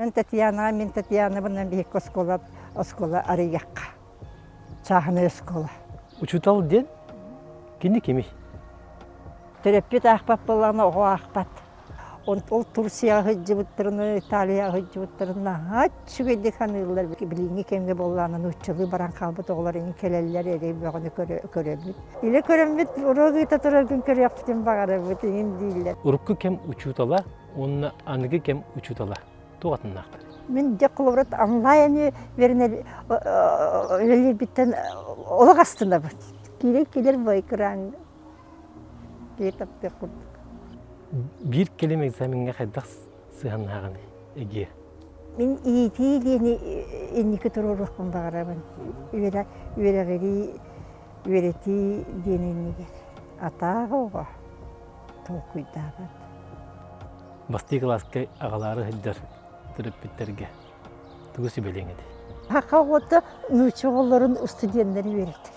Эн Татьянаҕа, мин Татьянабынан биһикки оскуола, оскуола арыйыахха. Чааһынай оскуола. Учуутал диэн кини кимий? Төрөппүт аахпат буоллаҕына оҕо аахпат. Ол Турцияҕа сылдьыбыттарын, Италияҕа сылдьыбыттарын наһаа үчүгэйдик саныыллар. Билиҥҥи кэмҥэ буоллаҕына нууччалыы баран хаалбыт оҕолор иҥин кэлэллэр, эрэй бөҕөнү көрөбүт. Илэ көрөммүт уруок ыыта тураргын көрүөхпүтүн баҕарабыт иҥин дииллэр. Урукку кэм учуутала уонна аныгы кэм учуутала туох атыннаахтар? Мин дьэ холобура онлайн үөрэнэр үлэлиирбиттэн олох астынабын. Киирэн кэлэр бу экран киһи таптыах курдук. Биир кэлим экзамеҥҥа хайдах сыһыаннаһаҕыный, эгиэ? Мин иитии диэни инники туруоруохпун баҕарабын. Үөрэҕирии, үөрэтии диэн иннигэр. Атаах оҕо толкуйдаабат. Бастыы кылааска аҕалаары сылдьар төрөппүттэргэ тугу сүбэлиэҥ этэй? Саха оҕото нуучча оҕолорун устудьуоннары үөрэтэр.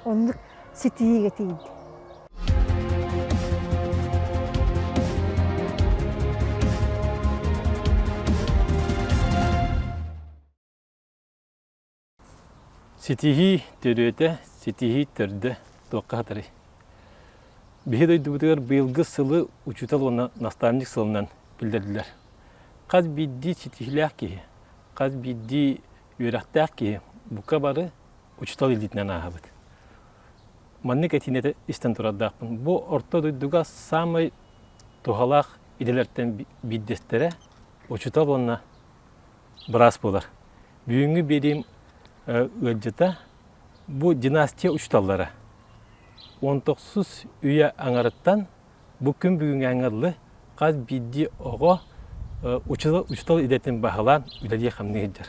Оннук ситиһиигэ тиийдим. Ситиһии төрүөтэ, ситиһии төрдө туохха сытарый? Биһи дойдубутугар быйылгы сылы учуутал уонна наставник сылынан биллэрдилэр. Хас биирдии ситиһиилээх киһи, хас биирдии үөрэхтээх киһи бука бары учуутал илиитинэн ааһабыт. Маннык этиини истэн турардаахпын. Бу орто дойдуга саамай туһалаах идэлэртэн биирдэстэрэ учуутал уонна быраас буолар. Бүгүҥҥү биэриим ыалдьыта бу династия учууталлара. Он тохсус үйэ аҥарыттан бу күн бүгүҥҥэ дылы хас биирдии оҕо учуутал, учуутал идэтин баһылаан үлэлии-хамныы сылдьар.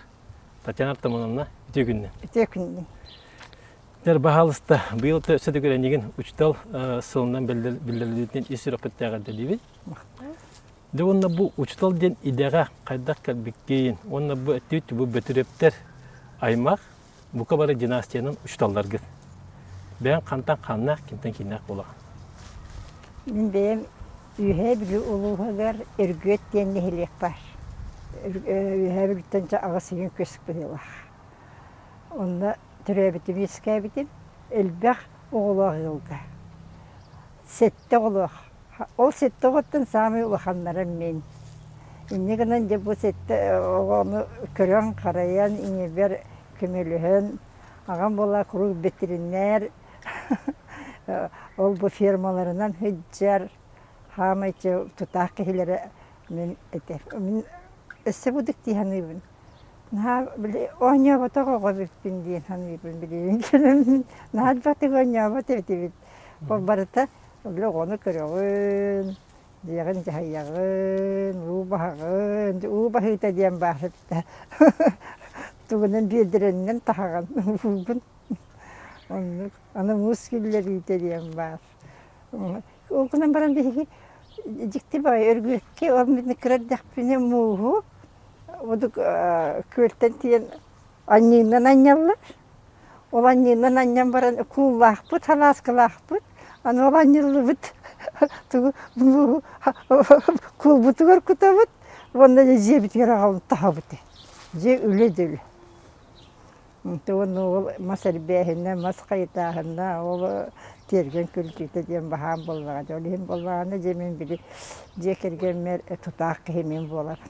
Татьяна Артамоновна, үтүө күннэн. Үтүө күннэн. Дэр баһаалыста, быйыл өссө төгүл эйигин учуутал сылынан биллэриллибитинэн ис сүрэхпиттээҕэр эҕэрдэлиибин. Дьэ уонна бу учуутал диэн идэҕэ хайдах кэлбиккин уонна бу өттүт бу Бөтүрүөптэр аймах бука бары династиянан учууталларгыт. Бэйэҥ хантан хааннаах, кимтэн кииннээх буолаҕын? Мин бэйэм Үөһээ Бүлүү улууһугар Өргүөт диэн нэһилиэк баар. Үөһээ Бүлүүттэн дьэ 8 көс быһыылаах. Онно төрөөбүтүм, үөскээбитим. Элбэх оҕолоох ыалга. Сэттэ оҕолоох. Ол сэттэ оҕоттон саамай улаханнара мин. Инньэ гынан дьэ бу сэттэ оҕону көрөн-харайан, ийэбэр көмөлөһөн, аҕам буолла куруук бэтэринээр, ол бу фермаларынан сылдьар, хаамай тутаах киһилэрэ мин этэ. Мин өссө бу дии саныыбын. Наһаа били оонньооботох оҕо эбиппин диэн саныыбын билигин кэлэн наһаа элбэхтик оонньообот этибит. Ол барыта били оҕону көрөҕүн, дьиэҕин дьаһайаҕын, уу баһаҕын, уу баһыыта диэн баар эбит Тугунан биэдэрэннэн таһаҕын уугун. Оннук. Аны муус киллэриитэ диэн баар. Ол гынан баран биһиги дьикти баҕайы Өргүөккэ ол мин кыра эрдэхпинэ мууһу Удук күөлтэн тиийэн анньыынан анньаллар. Ол анньыынан анньан баран кууллаахпыт, салааскалаахпыт. Аны ол анньыллыбыт тугу куулбутугар кутабыт уонна дьиэбитигэр аҕалан таһабыт. Дьиэ үлэ да үлэ. Уонна ол мас эрбээһинэ, мас хайытааһына, ол тиэргэн күлтүүтэ диэн баһаам буоллаҕа. Ол иһин буоллаҕына дьэ мин били дьиэ кэргэммэр тутаах киһи мин буолабын.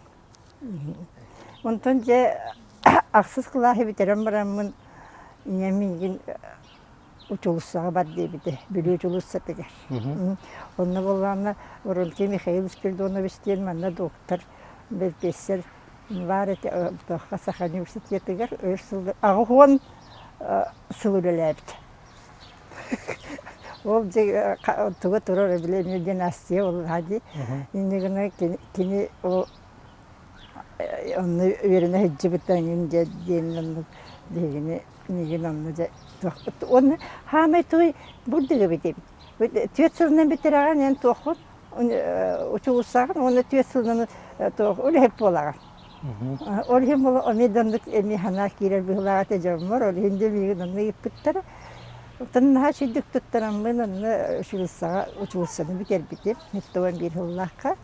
Онтон дьэ ахсыс кылааһы бүтэрэн бараммын ийэм миигин учуулуссаҕа бар диэбитэ, Бүлүү учуулуссатыгар. Онно буоллаҕына Воронкин Михаил Спиридонович диэн манна доктор, бэлпиэссэр баар этэ туохха Саха университетыгар өр сыл 80 сыл үлэлээбит. Ол дьэ туга турар били эмиэ династия буоллаҕа дии. Инньэ гына кини ол онно үөрэнэ сылдьыбыта эҥин дьэ диэн оннук биһигини миигин онно дьэ уонна хаамай туой бурдук эбит эбит. Түөрт сылынан бүтэрэҕин эн туоххун учуулуссаҕын уонна түөрт сылынан туох үлэһит буолаҕын. Ол иһин буола эмиэ да оннук эмиэ санаа киирэр быһыылаах этэ дьоммор, ол иһин дьэ миигин онно ыыппыттара. Оттон наһаа үчүгдүк туттараммын онно учуулуссаҕа учуулуссаны бүтэрбитим, 71 сыллаахха.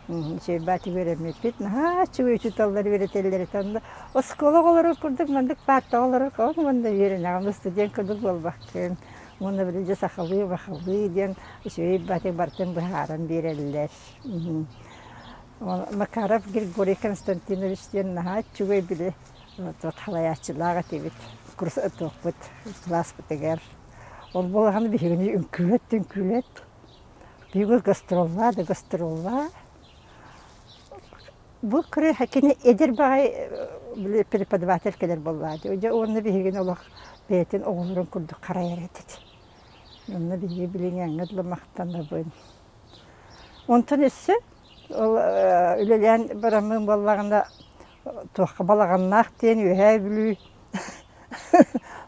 Үчүгэй үөрэммиппит. Наһаа үчүгэй учууталлар үөрэтэллэр этэ. Онно оскуола оҕолорун курдук маннык паартаҕа олорор уонна үөрэнэҕин студент курдук буолбаккын. Уонна били дьэ сахалыы бахалыы диэн үчүгэй баатык барытын быһааран биэрэллэр. Макаров Григорий Константинович диэн наһаа үчүгэй били салайааччылаах этибит туохпут кылааспытыгар. Ол буолаҕына биһигини үҥкүүлэт үҥкүүлэт. Биһиги гастроллаа да гастроллаа. Бу кырыыһа кини эдэр баҕайы били преподаватель кэлэр буоллаҕа дии. Дьэ уонна биһигини олох бэйэтин оҕолорун курдук харайар этит. Онно биһиги билиҥҥээҥҥэ дылы махтанабын. Онтон өссө ол үлэлээн бараммын буоллаҕына туохха балаҕаннаах диэн Үөһээ Бүлүү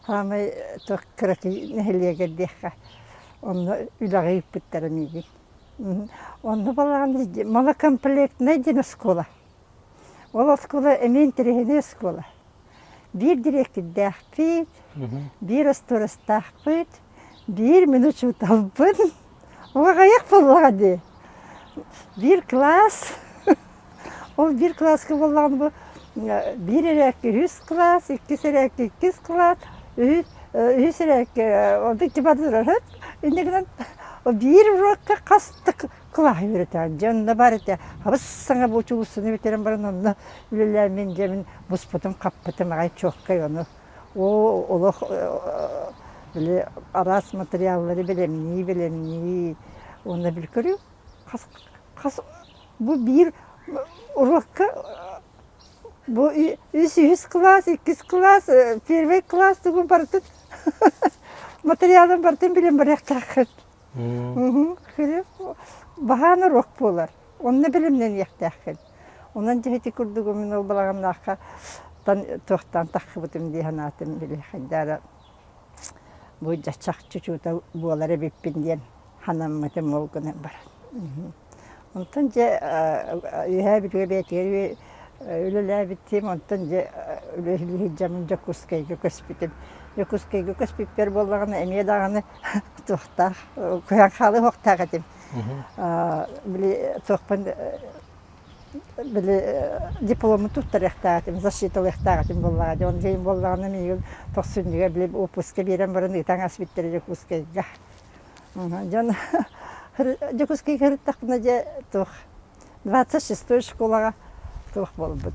саамай туох кыракый нэһилиэгэр диэххэ онно үлэҕэ ыыппыттара миигин. Онно балаҕан малокомплектнай диэн оскуола. Ол оскуола эмиэ интэриэһинэй оскуола. Биир дириэктирдээхпит, биир остуорастаахпыт, биир мин учууталбын. Аҕыйах буоллаҕа дии. Биир кылаас. Ол биир кылааска буоллаҕына бу биир эрээккэ үһүс кылаас, иккис эрээккэ иккис кылаас, үһүс үһүс эрээккэ онтон типа турар Инньэ гынан биир уруокка хас да кылааһы үөрэтэҕин. Дьэ онно баар этэ хабыс саҥа бу учуулуссаны бүтэрэн баран онно үлэлээммин дьэ мин буспутум-хаппытым аҕай чуоккай ону Оо, олох били араас материаллары бэлэмнии-бэлэмнии уонна били көрүҥ хас хас бу биир уруокка бу үс үһүс кылаас, иккис кылаас, первый кылаас тугун барытын материалын барытын билэн барыахтааххын. Баһаан уруок буолар. Онно бэлэмнэниэхтээххин. Онон дьэ ити курдук мин ол балаҕаннаахха туохтаан таххыбытым дии санаатым били хайдара бу чахчы учуутал буолар эбиппин диэн санаммытым ол гынан баран. Онтон дьэ үөһээ Бүлүүгэ бэйэтигэр үлэлээбитим, онтон дьэ үлэлии сылдьаммын Дьокуускайга көспүтүм. Дьокуускайга көспүппэр буоллаҕына эмиэ даҕаны туохтаах кыһан хаалыы уохтаах этим. Били туохпун били дипломун туттарыахтаах этим, защиталыахтаах этим буоллаҕа дии. Онон буоллаҕына миигин тохсунньуга били уоппуска биэрэн баран ыытан ааспыттара Дьокуускайга. Дьон Дьокуускайга сырыттахпына дьэ туох 26-й школаҕа туох буолбут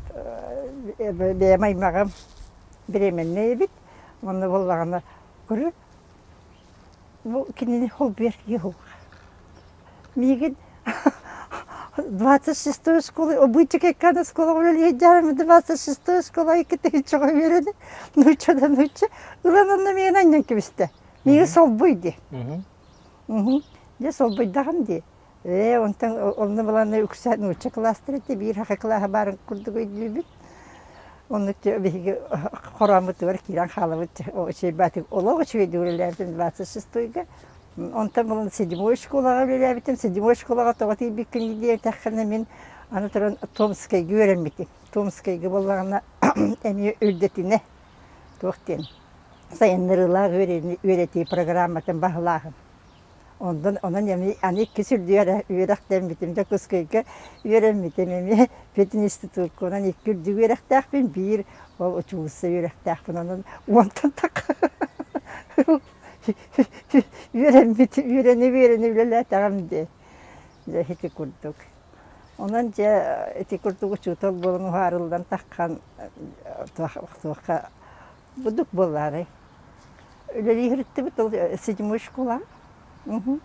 бэйэм аймаҕым беременнэй эбит. Онно буоллаҕына көрү бу кинини холбуйар киһи суох. Миигин 26-й школа обычай школа үлэлиэхтээҕим 26-й школа икки тыһыынчаҕа үөрэнэ нууччадан нуучча ылан онно миигин анньан кэбистэ. Миигин солбуй дии. Дьэ солбуйдаҕым дии. Ээ, онтон онно баланы үксэ нуучча кылаастара этэ, биир саха кылааһа баарын курдук өйдүүбүт. Онно биһиги хорооммутугар киирэн хаалабыт үчүгэй олох үчүгэйдик үлэлээбитим 26-га. Онтон булан седьмой школаҕа үлэлээбитим. Седьмой школаҕа тоҕо тиийбиккин диэтэххинэ мин аны туран Томскайга үөрэммитим. Томскайга буоллаҕына эмиэ үрдэтинэ туох диэн сайыннарыылаах үөрэтии программатын баһылааһын. Онтон онон эмиэ аны иккис үрдүгэр үөрэхтэммитим Дьокуускайга үөрэммитим эмиэ пединститутка онон икки үрдүк үөрэхтээхпин биир ол учуулусса үөрэхтээхпин онон уонтан тахха үөрэммит үөрэнэ үөрэнэ үлэлээтэҕим дии дьэ ити курдук онон дьэ ити курдук учуутал буолан уһаарыллан таххан туохха Будук буолаарай. Үлэлии сырыттыбыт ол седьмой школа. Онно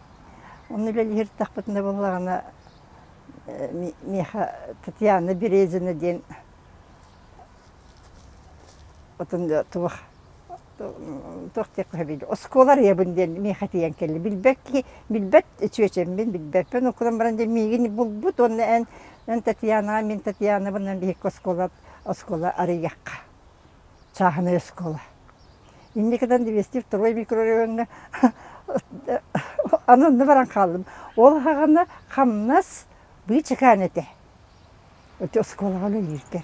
үлэлии сырыттахпытына буоллаҕына миэхэ Татьяна Березина диэн отун туох туох диэххэ сөбүй оскуола арыйабын диэн миэхэ тиийэн кэллэ. Билбэт киһи билбэт чүөчэммин билбэппин окулан баран дьэ миигин булбут уонна эн эн Татьянаҕа мин Татьянабынан биһикки оскуола оскуола арыйыахха чааһынай оскуола. Инникитин 202 микрорайоҥҥа аны онно баран хааллым. Ол аҕана хамнас быычыкаан этэ. Ити оскуолаҕа үлэлииргэр.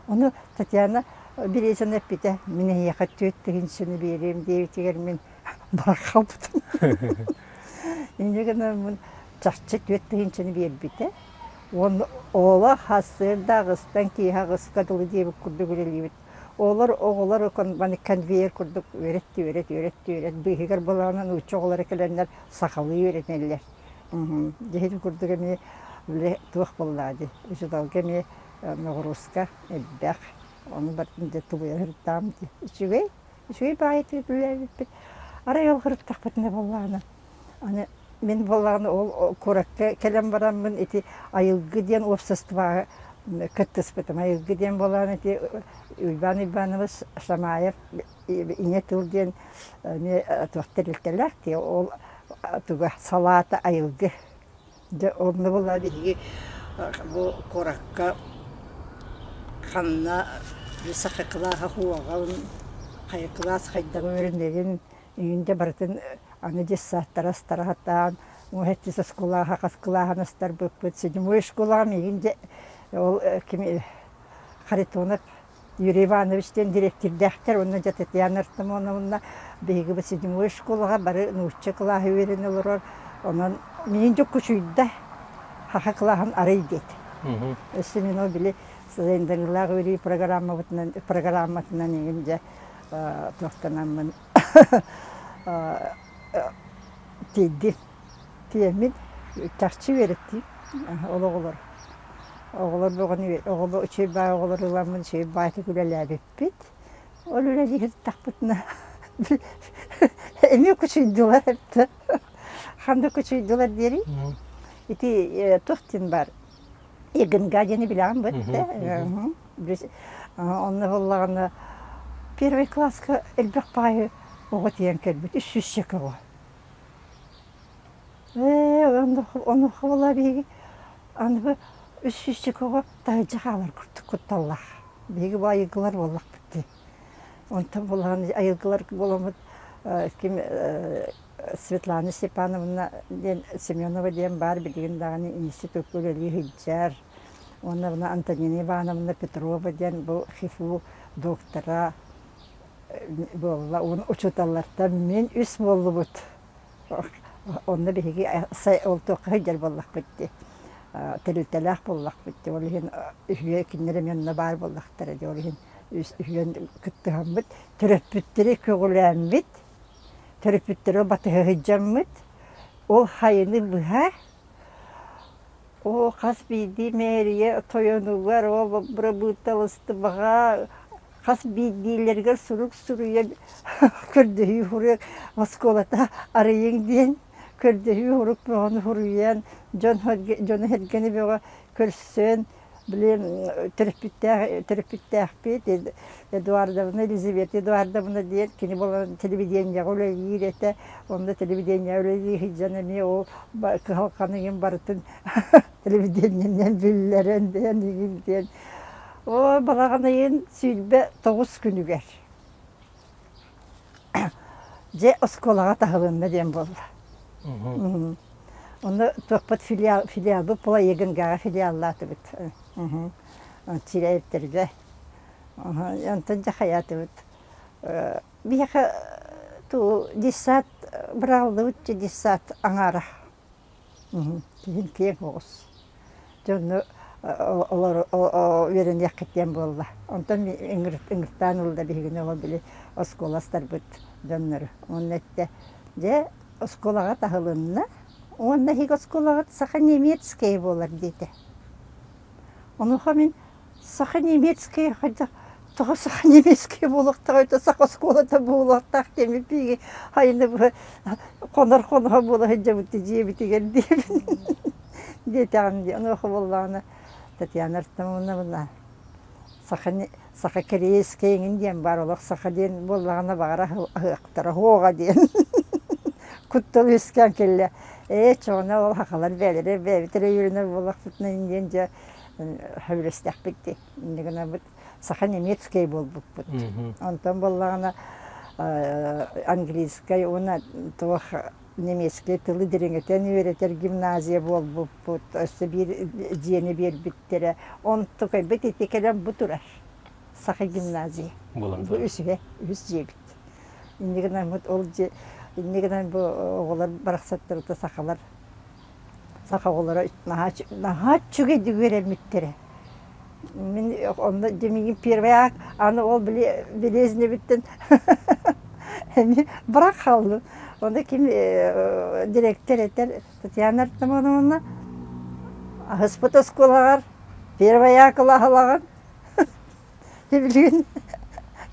Ону Татьяна Березина эппитэ, мин эһиэхэ түөрт тыһыынчаны биэриэм диэбитигэр мин баран хаалбытым. Инньэ гынан чахчы түөрт тыһыынчаны биэрбитэ. Уонна оҕолор сарсыарда аҕыстан киэһэ аҕыска дылы диэбит курдук үлэлиибит. Оҕолор оҕолор конвейер курдук үөрэт үөрэт үөрэт үөрэт быыһыгар былаанан нуучча оҕолоро кэлэннэр сахалыы үөрэнэллэр. Дьэ курдук эмиэ били туох буоллаҕа дии учууталга эмиэ ноҕурууска элбэх ону барытын дьэ тулуйа сырыттаҕым дии. Үчүгэй үчүгэй баҕайытык үлэлээбиппит. Арай ол сырыттахпытына буоллаҕына аны Мин буоллаҕына ол куоракка кэлэн бараммын ити Айылгы диэн уопсастыбаҕа кыттыспытым. Айылгы диэн буоллаҕына ити Уйбаан Уйбаанович Шамаев Ийэ тыл диэн эмиэ туох тэрилтэлээх дии ол туга салаата Айылгы. Дьэ онно буоллаҕына биһиги бу куоракка ханна саха кылааһа суоҕун, хайа кылаас хайдах үөрэнэрин Иҥин дьэ барытын аны детсадтара астара сатаан, уһэттис оскуолаҕа хас кылааһын астарбыппыт. Седьмой школаҕа миигин дьэ ол ким Харитонов Юрий Иванович диэн дириэктирдээхтэр уонна дьэ Татьяна Артамоновна биһиги бу седьмой школаҕа бары нуучча кылааһы үөрэнэ олорор. Онон миигин дьэ кучуйда хаха кылааһын арый диэт. Өссө мин ол били Сайындарыылаах үөрүү программабытынан программатынан иҥин дьэ туохтанаммын тиийдим. Тиийэммин чахчы үөрэттим ол оҕолор. Оҕолор бөҕөнү оҕо үчүгэй баай оҕолору ыламмын үчүгэй баайтык үлэлээбиппит. Ол үлэлии сырыттахпытына эмиэ кучуйдулар эбит. Ханна кучуйдулар диэри ити туох диэн баар ЕГНГ диэни билэҕин бытта Онно буоллаҕына первый класска элбэх баҕайы оҕо тиийэн кэлбит, үс сүүсчэкэ оҕо. Ээ, онуоха буолла биһиги аныгы үс сүүсчэкэ оҕо таһырдьа хаалар курдук кутталлаах. Биһиги бу айылгылар буоллахпыт дии. Онтон буоллаҕына айылгылар буоламмыт ким Светлана Степановна диэн Семенова диэн баар билигин даҕаны институкка үлэлии сылдьар. Уонна мына Антонина Ивановна Петрова диэн бу ХИФУ доктора буолла. Уон учууталлартан мин үс буоллубут. Онно биһиги ол туохха сылдьар буоллахпыт дии. Тэрилтэлээх буоллахпыт дии. Ол иһин үһүө кинилэр эмиэ онно баар буоллахтара дии. Ол иһин үһүөн кыттыһаммыт, төрөппүттэри көҕүлээммит, төрөппүттэри батыһа сылдьаммыт, ол хайыны быһа Оо, хас биирдии мээрийэ тойонугар, ол бырабыыталыстыбаҕа хас биирдиилэригэр сурук суруйан көрдөһүү суруйан оскуолата арыйыҥ диэн көрдөһүү сурук бөҕөнү суруйан дьон дьону-сэргэни бөҕө көрсөн били төрөппүттээх төрөппүттээхпит Эдуардовна Елизавета Эдуардовна диэн кини буолан телевидениеҕэ үлэлиир этэ. Онно телевидениеҕэ үлэлии сылдьан эмиэ ол кыһалҕаны игин барытын телевидениенэн биллэрэн диэн игин диэн. Оо, балаҕан ыйын 29 күнүгэр дьэ оскуолаҕа таһылынна диэн буолла. Онно туохпут филиал филиалбыт була ЕГНГ-ҕа филиаллаатыбыт. Сирэйиптэргэ Онтон дьэ хайаатыбыт биһиэхэ туу детсад быраҕыллыбыт детсад аҥаара киһим киэҥ оҕус дьонно олор үөрэниэххит диэн буолла онтон ыҥыртаан ылла биһигини ол били оскуола астарбыт дьоннору уонна эттэ дьэ оскуолаҕа таһылынна уонна эһиги оскуолаҕыт саха-немецкэй буолар диэтэ Онуоха мин саха-немецкэй хайдах тоҕо саха-немецкэй буолуохтаах это саха оскуолата буолуохтаах диэммит биһиги айыны быһа хонор хоноһо буола сылдьабыт дьиэбитигэр диэбин диэтэҕим дии. Онуоха буоллаҕына Татьяна Артамоновна саха саха кэриэйскэй эҥин диэн баар олох саха диэн буоллаҕына баҕар аһыахтара суоҕа диэн куттал үөскээн кэллэ. Ээ чоҕуна ол сахалар бэйэлэрэ бэйэбит эрэ үөрэнэр буоллахпытына диэн дьэ сөбүлэстэхпит дии. Инньэ гынабыт саха немецкэй буолбуппут. Онтон буоллаҕына английскай уонна туох немецкэй тылы дириҥэтэн үөрэтэр гимназия буолбуппут. Өссө биир дьиэни биэрбиттэрэ. Онтукайбыт ити кэлэн бу турар. Саха гимназия. Бу үсүһэ, үһүс дьиэбит. Инньэ гынан ол дьиэ инньэ гынан бу оҕолор барахсаттарыта сахалар. Саха оҕолоро наһаа наһаа үчүгэйдик үөрэммиттэрэ. Мин онно дьэ миигин первый акт аны ол били Березневиттэн эмиэ бырах хааллым. Онно ким директор этэр Татьяна Артамоновна аһыспыт оскуолаҕар первый А кылааһылаҕын Билигин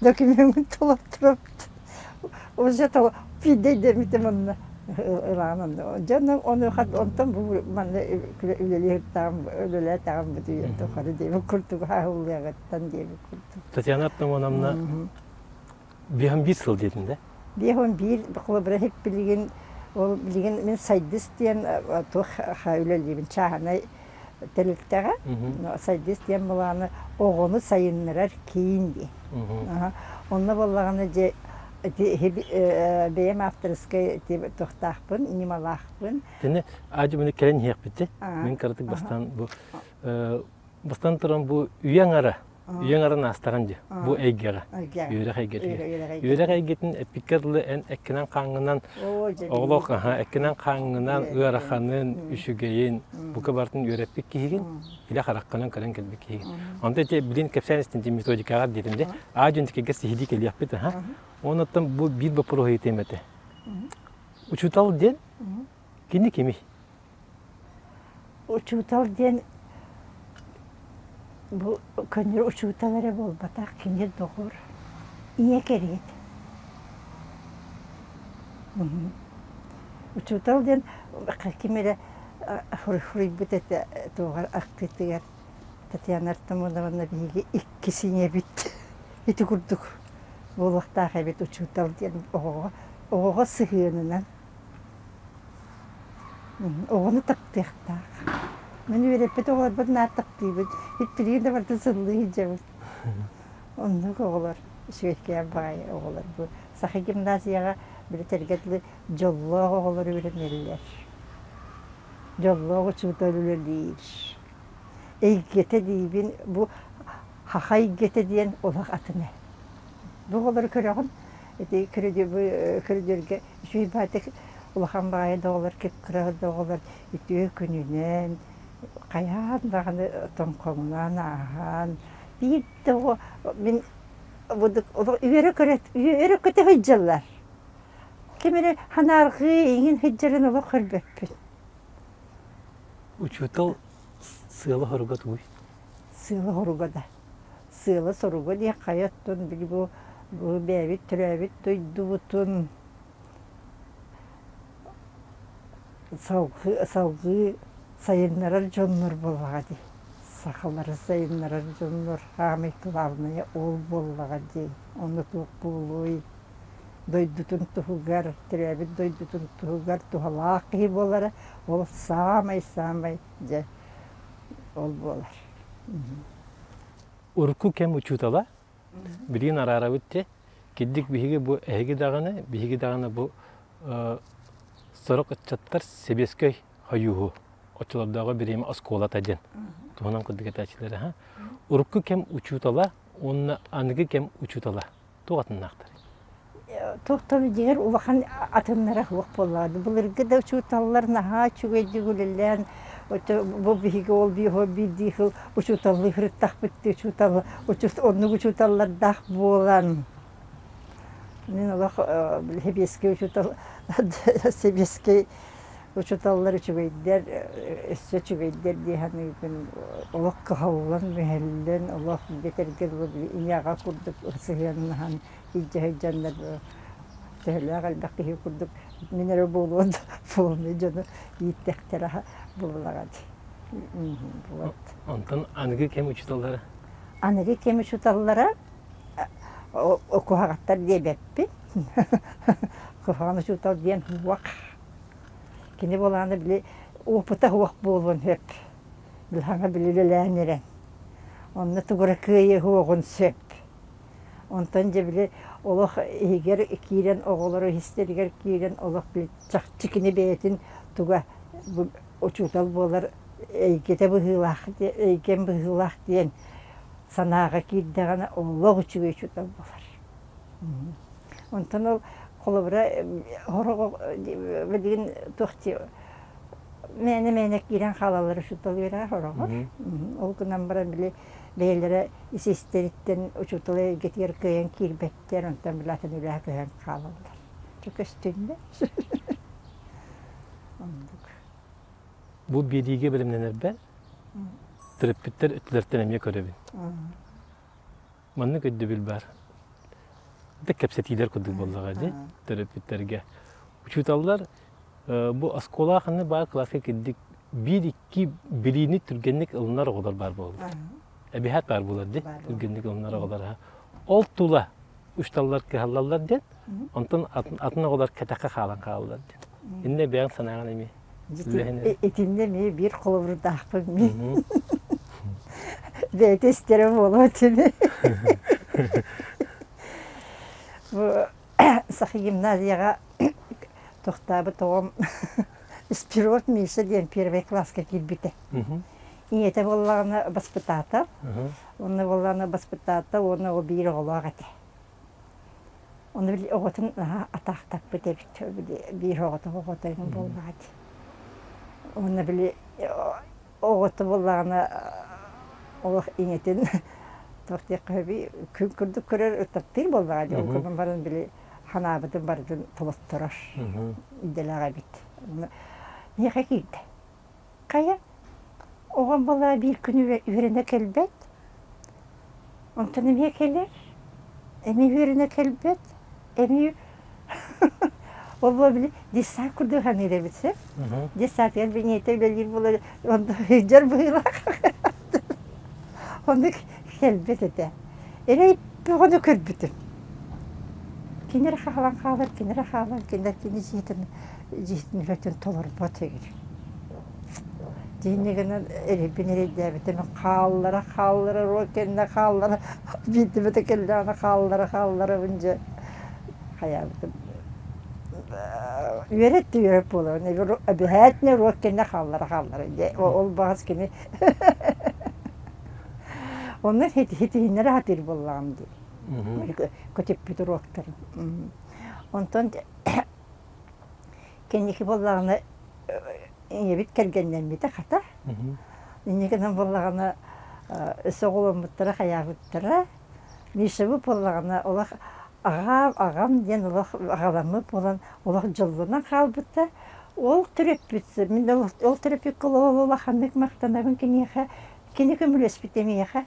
докумеммун толотторобут. Уже биирдэ өйдөммүтүм онно ылаан онно. Дьэ ону онтон бу манна үлэлиэхтээҕим үлэлээтэҕим бу тухары диэбит курдук аһыллыаҕыттан диэбит курдук. Татьяна Артамоновна биэһэн биир сыл диэтин да? Биэһэн биир холобура билигин ол билигин мин Сайдыс диэн туох үлэлиибин чааһынай тэрилтэҕэ Сайдыс диэн былааны оҕону сайыннарар киин диэн. Онно буоллаҕына дьэ бэйэм авторскай туохтаахпын, ньымалаахпын. Тини аадьы мини кэлэн иһиэхпит Мин кыратык бастаан бу бастан туран бу үйэ аҥара Үйэҥ арын аастаҕын дии, бу эйгэҕэ, үөрэх эйгэтигэр. Үөрэх эйгэтин эппиккэ дылы эн эккинэн-хааҥҥынан, оҕолоох эккинэн-хааҥҥынан ыараханын, үчүгэйин, бука барытын үөрэппит киһигин, илэ хараххынан көрөн кэлбит киһигин. Онто ити билин кэпсээн истин дии методикаҕа диэтим дии. Аа дьон тикигэр сиһилии кэлиэхпит аха. Онуттан бу биир боппуруоһу ыйытыам этэ. Учуутал диэн кини кимий? Учуутал диэн бу көннөрү учуутал эрэ буолбатах, кини доҕор, ийэ кэриэтэ. Учуутал диэн ким эрэ суруйбут этэ туоҕар ахтыытыгар Татьяна Артамоновна биһиги иккис ийэбит ити курдук буолуохтаах эбит учуутал диэн оҕоҕо оҕоҕо сыһыанынан Оҕону таптыахтаах. Мин үөрэппит оҕолорбун наар таптыыбын. Иппилиин да барытын сыллыы сылдьабын. Оннук оҕолор, үчүгэйкээн баҕайы оҕолор. Бу Саха гимназияҕа били этэргэ дылы дьоллоох оҕолор үөрэнэллэр. Дьоллоох учуутал үлэлиир. Эйгэтэ диибин, бу саха эйгэтэ диэн олох атына. Бу оҕолору көрөҕүн, ити көрүдүөргэ Үчүгэй баҕайытык улахан баҕайы да оҕолор, кып-кыра да оҕолор үтүө күнүнэн хайаан даҕаны тоҥхоҥноон ааһан биир да оҕо мин үөрэ-көрө үөрэ-көтө сылдьаллар. Ким эрэ санаарҕыы иҥин сылдьарын олох көрбөппүн. Учуутал сыала-соруга тугуй? Сыала-соруга да сыала-соруга диэх хайа оттон били бу бу бэйэбит төрөөбүт дойдубутун салгыы салгыы сайыннарар дьоннор буоллаҕа дии. Сахалары сайыннарар дьоннор саамай главное ол буоллаҕа дии. Онно туох буолуой? Дойдутун туһугар, төрөөбүт дойдутун туһугар туһалаах киһи буолара ол саамай-саамай дьэ ол буолар. Урукку кэм учуутала билигин араарабыт дии. Кирдик биһиги бу эһиги даҕаны, биһиги даҕаны бу сорох ыччаттар сэбиэскэй хойууһу оччолордооҕу бириэмэ оскуолата диэн туһунан курдук этээччилэр. Урукку кэм учуутала уонна аныгы кэм учуутала туох атыннаахтар? Туохтан дьиҥэр улахан атыннара суох буоллаҕа. Былыргы да учууталлар наһаа үчүгэйдик үлэлээн, бу биһиги ол биирдии сыл учууталлыы сырыттахпыт дии учуутал оннук учууталлардаах буолан мин олох сэбиэскэй учуутал сэбиэскэй учууталлар үчүгэйдэр өссө үчүгэйдэр дии саныыбын олох кыһаллан-мүһэллэн олох этэргэ дылы ийэ-аҕа курдук сыһыаннаһан илдьэ сылдьаннар төһөлөөх элбэх киһи курдук мин эрэ буолуо да полный дьону ииттэхтэрэ буоллаҕа дии вот. Онтон аныгы кэм учууталлара? Аныгы кэм учууталлара куһаҕаттар диэбэппин. Куһаҕан учуутал диэн уох. Кини буолааны били опыта суох буолуон сөп. Билһаҥа били үлэлээн эрэн. Онно тугура кыайыы суоҕун сөп. Онтон дьэ били олох иһигэр киирэн оҕолору истэригэр киирэн олох били чахчы кини бэйэтин туга бу учуутал буолар эйгэтэ быһыылаах эйгэм быһыылаах диэн санааҕа киирдэҕинэ олох үчүгэй учуутал буолар. Онтон ол холобура сорох билигин туох дии. Мээнэ-мээнэ киирэн хаалаллар учуутал үөрэҕэр сороҕор. Ол гынан баран били бэйэлэрэ ис-истэриттэн учуутал эйгэтигэр кыайан киирбэттэр, онтон били атын үлэҕэ көһөн хаалаллар. Дьэ көстүннэ. Оннук. Бу биэриигэ бэлэмнэнэрбэр төрөппүттэр өттүлэриттэн эмиэ көрөбүн. Маннык өйдөбүл баар. Да кэпсэтиилэр курдук буоллаҕа дии төрөппүттэргэ. Учууталлар бу оскуола ханна баар кылааска кирдик биир-икки билиини түргэнник ылынар оҕолор баар буолаллар. Эбиһээт баар буолар дии түргэнник ылынар оҕолор. Ол тула учууталлар кыһаллаллар диэн, онтон атын оҕолор кэтэххэ хаалан хаалаллар диэн. Иннэ бэйэҥ санааҕын эмиэ Итиннэ эмиэ биир холобурдаахпын мин. Бэйэтэ истэрэ буолуо этини. Бу Саха гимназияҕа тохтообут оҕом Спирот Миша диэн первый класска киирбитэ. Ийэтэ буоллаҕына баспытаатал, уонна буоллаҕына баспытаатал уонна ол биир оҕолоох этэ. Ону били оҕотун наһаа атаахтаппыт эбит, били биир оҕото оҕото эҥин буоллаҕа дии. Уонна били оҕото буоллаҕына олох ийэтин туох диэххэ сөбүй күн курдук көрөр таптыыр буоллаҕа дии ол гынан баран били ханаабытын барытын толотторор идэлээх эбит. Миэхэ киирдэ. Хайа, оҕом буоллаҕа биир күн үөрэнэ кэлбэт, онтон эмиэ кэлэр, эмиэ үөрэнэ кэлбэт, эмиэ ол буола били детсад курдук саныыр эбит сөп. Детсадыгар билиҥҥитэ үлэлиир буолар, онно сылдьар быһыылаах. Оннук кэлбэт этэ. Эрэй бөҕөнү көрбүтүм. Кини эрэ хаалан хаалар, кини эрэ хаалан, кинилэр кини дьиэтин дьиэтин үлэтин толорбот эбит. Дьиҥэ гынан эрэйбин эрэйдээбитим хааллара хааллара уруок кэннэ хааллара биирдэ да кэллэҕинэ хааллара хаалларабын дьэ хайаабытым үөрэт да үөрэт буолабын эбэһээтинэ уруок кэннэ хааллара хааллара дьэ ол баҕас кини онно хитиһиннэрэ сатыыр буоллаҕым дии көтүппүт уруоктарын онтон Кэнники буоллаҕына ийэбит кэргэннэммитэ хата. Инньэ гынан буоллаҕына өссө оҕоломмуттара хайаабыттара. Мишабыт буоллаҕына олох аҕам аҕам диэн олох аҕаламмыт буолан олох дьоллонон хаалбыта. Ол төрөппүт мин ол төрөппүккэ улаханнык махтанабын киниэхэ. Кини көмөлөспүтэ миэхэ.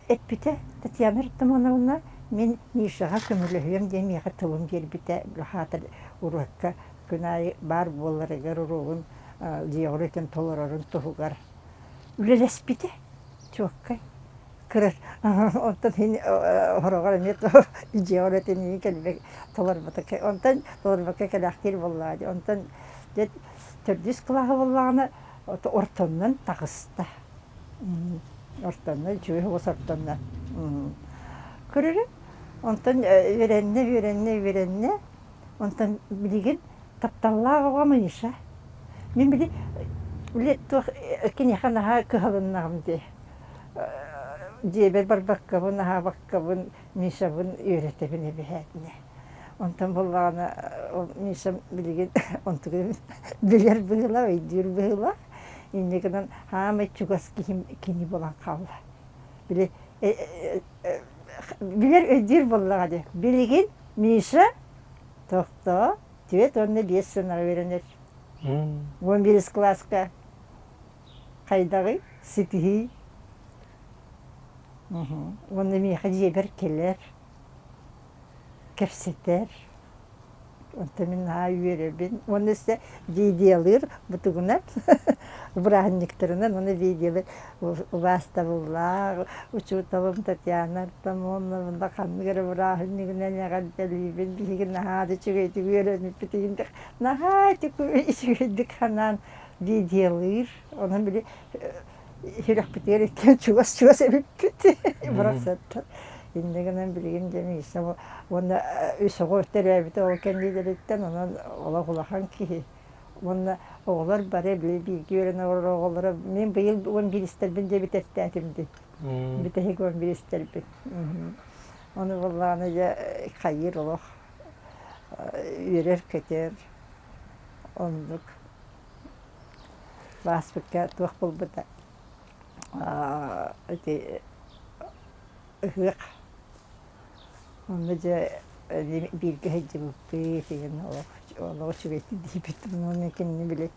Эппитэ Татьяна Артамоновна мин Мишаҕа көмөлөһүөм диэн миэхэ тылын биэрбитэ хаатыр уруокка күн аайы баар буоларыгар уруогун дьиэҕэр өтөн толорорун туһугар үлэлэспитэ чуоккай кыра онтон мин хороҕор эмиэ дьиэҕэр өтөн иһин кэлбэк толорбото онтон толорбокко кэлээхтиир буоллаҕа дии онтон дьэ төрдүс кылааһы буоллаҕына ортоннон таҕыста Ортонно, үчүгэй соҕус ортонно. Көрөрүм. Онтон үөрэннэ, үөрэннэ, үөрэннэ. Онтон билигин тапталлаах оҕом Миша. Мин били били туох киниэхэ наһаа кыһалыннаҕым дии. Дьиэбэр барбаккабын, аһаабаккабын Мишабын үөрэтэбин эбэһээтинэ. Онтон буоллаҕына ол Мишам билигин онтугун билэр быһыылаах, өйдүүр быһыылаах. Инньэ гынан хаамай чугас киһим кини буолан хаалла. Били билэр өйдүүр буоллаҕа дии. Билигин Миша тохтоо 4 уонна 5 сынаҕа үөрэнэр. 11 кылааска хайдаҕый ситиһии. Уонна миэхэ дьиэбэр кэлэр, кэпсэтэр. Онтон мин наһаа үөрэбин. Уонна өссө видеолыыр бутугунан, бырааһынньыктарынан уонна видеолыыр убаастабыллаах учууталым Татьяна Артамоновна ханнык эрэ бырааһынньыгынан эҕэрдэлиибин. Биһиги наһаа да үчүгэйдик үөрэммиппит наһаа үчүгэйдик санаан видеолыыр. Онон били сүрэхпитигэр иккиэн чугас-чугас эбиппит бырахсаттар. Инньэ гынан билигин дьэ Миша уонна үс оҕо төрөөбүтэ ол кэннилэриттэн онон олох улахан киһи. Уонна оҕолор бары били бииргэ үөрэнэ олорор оҕолоро мин быйыл 11-истэрбин дьэ бүтэртээтим дии. Бүтэһик 11-истэрбин. Ону буоллаҕына дьэ хайыыр олох үөрэр-көтөр оннук. Бааспыкка туох буолбута ити ыһыах Онно дьэ бииргэ сылдьыбыппыт игин олох олох үчүгэйдик диэбит уонна кинини били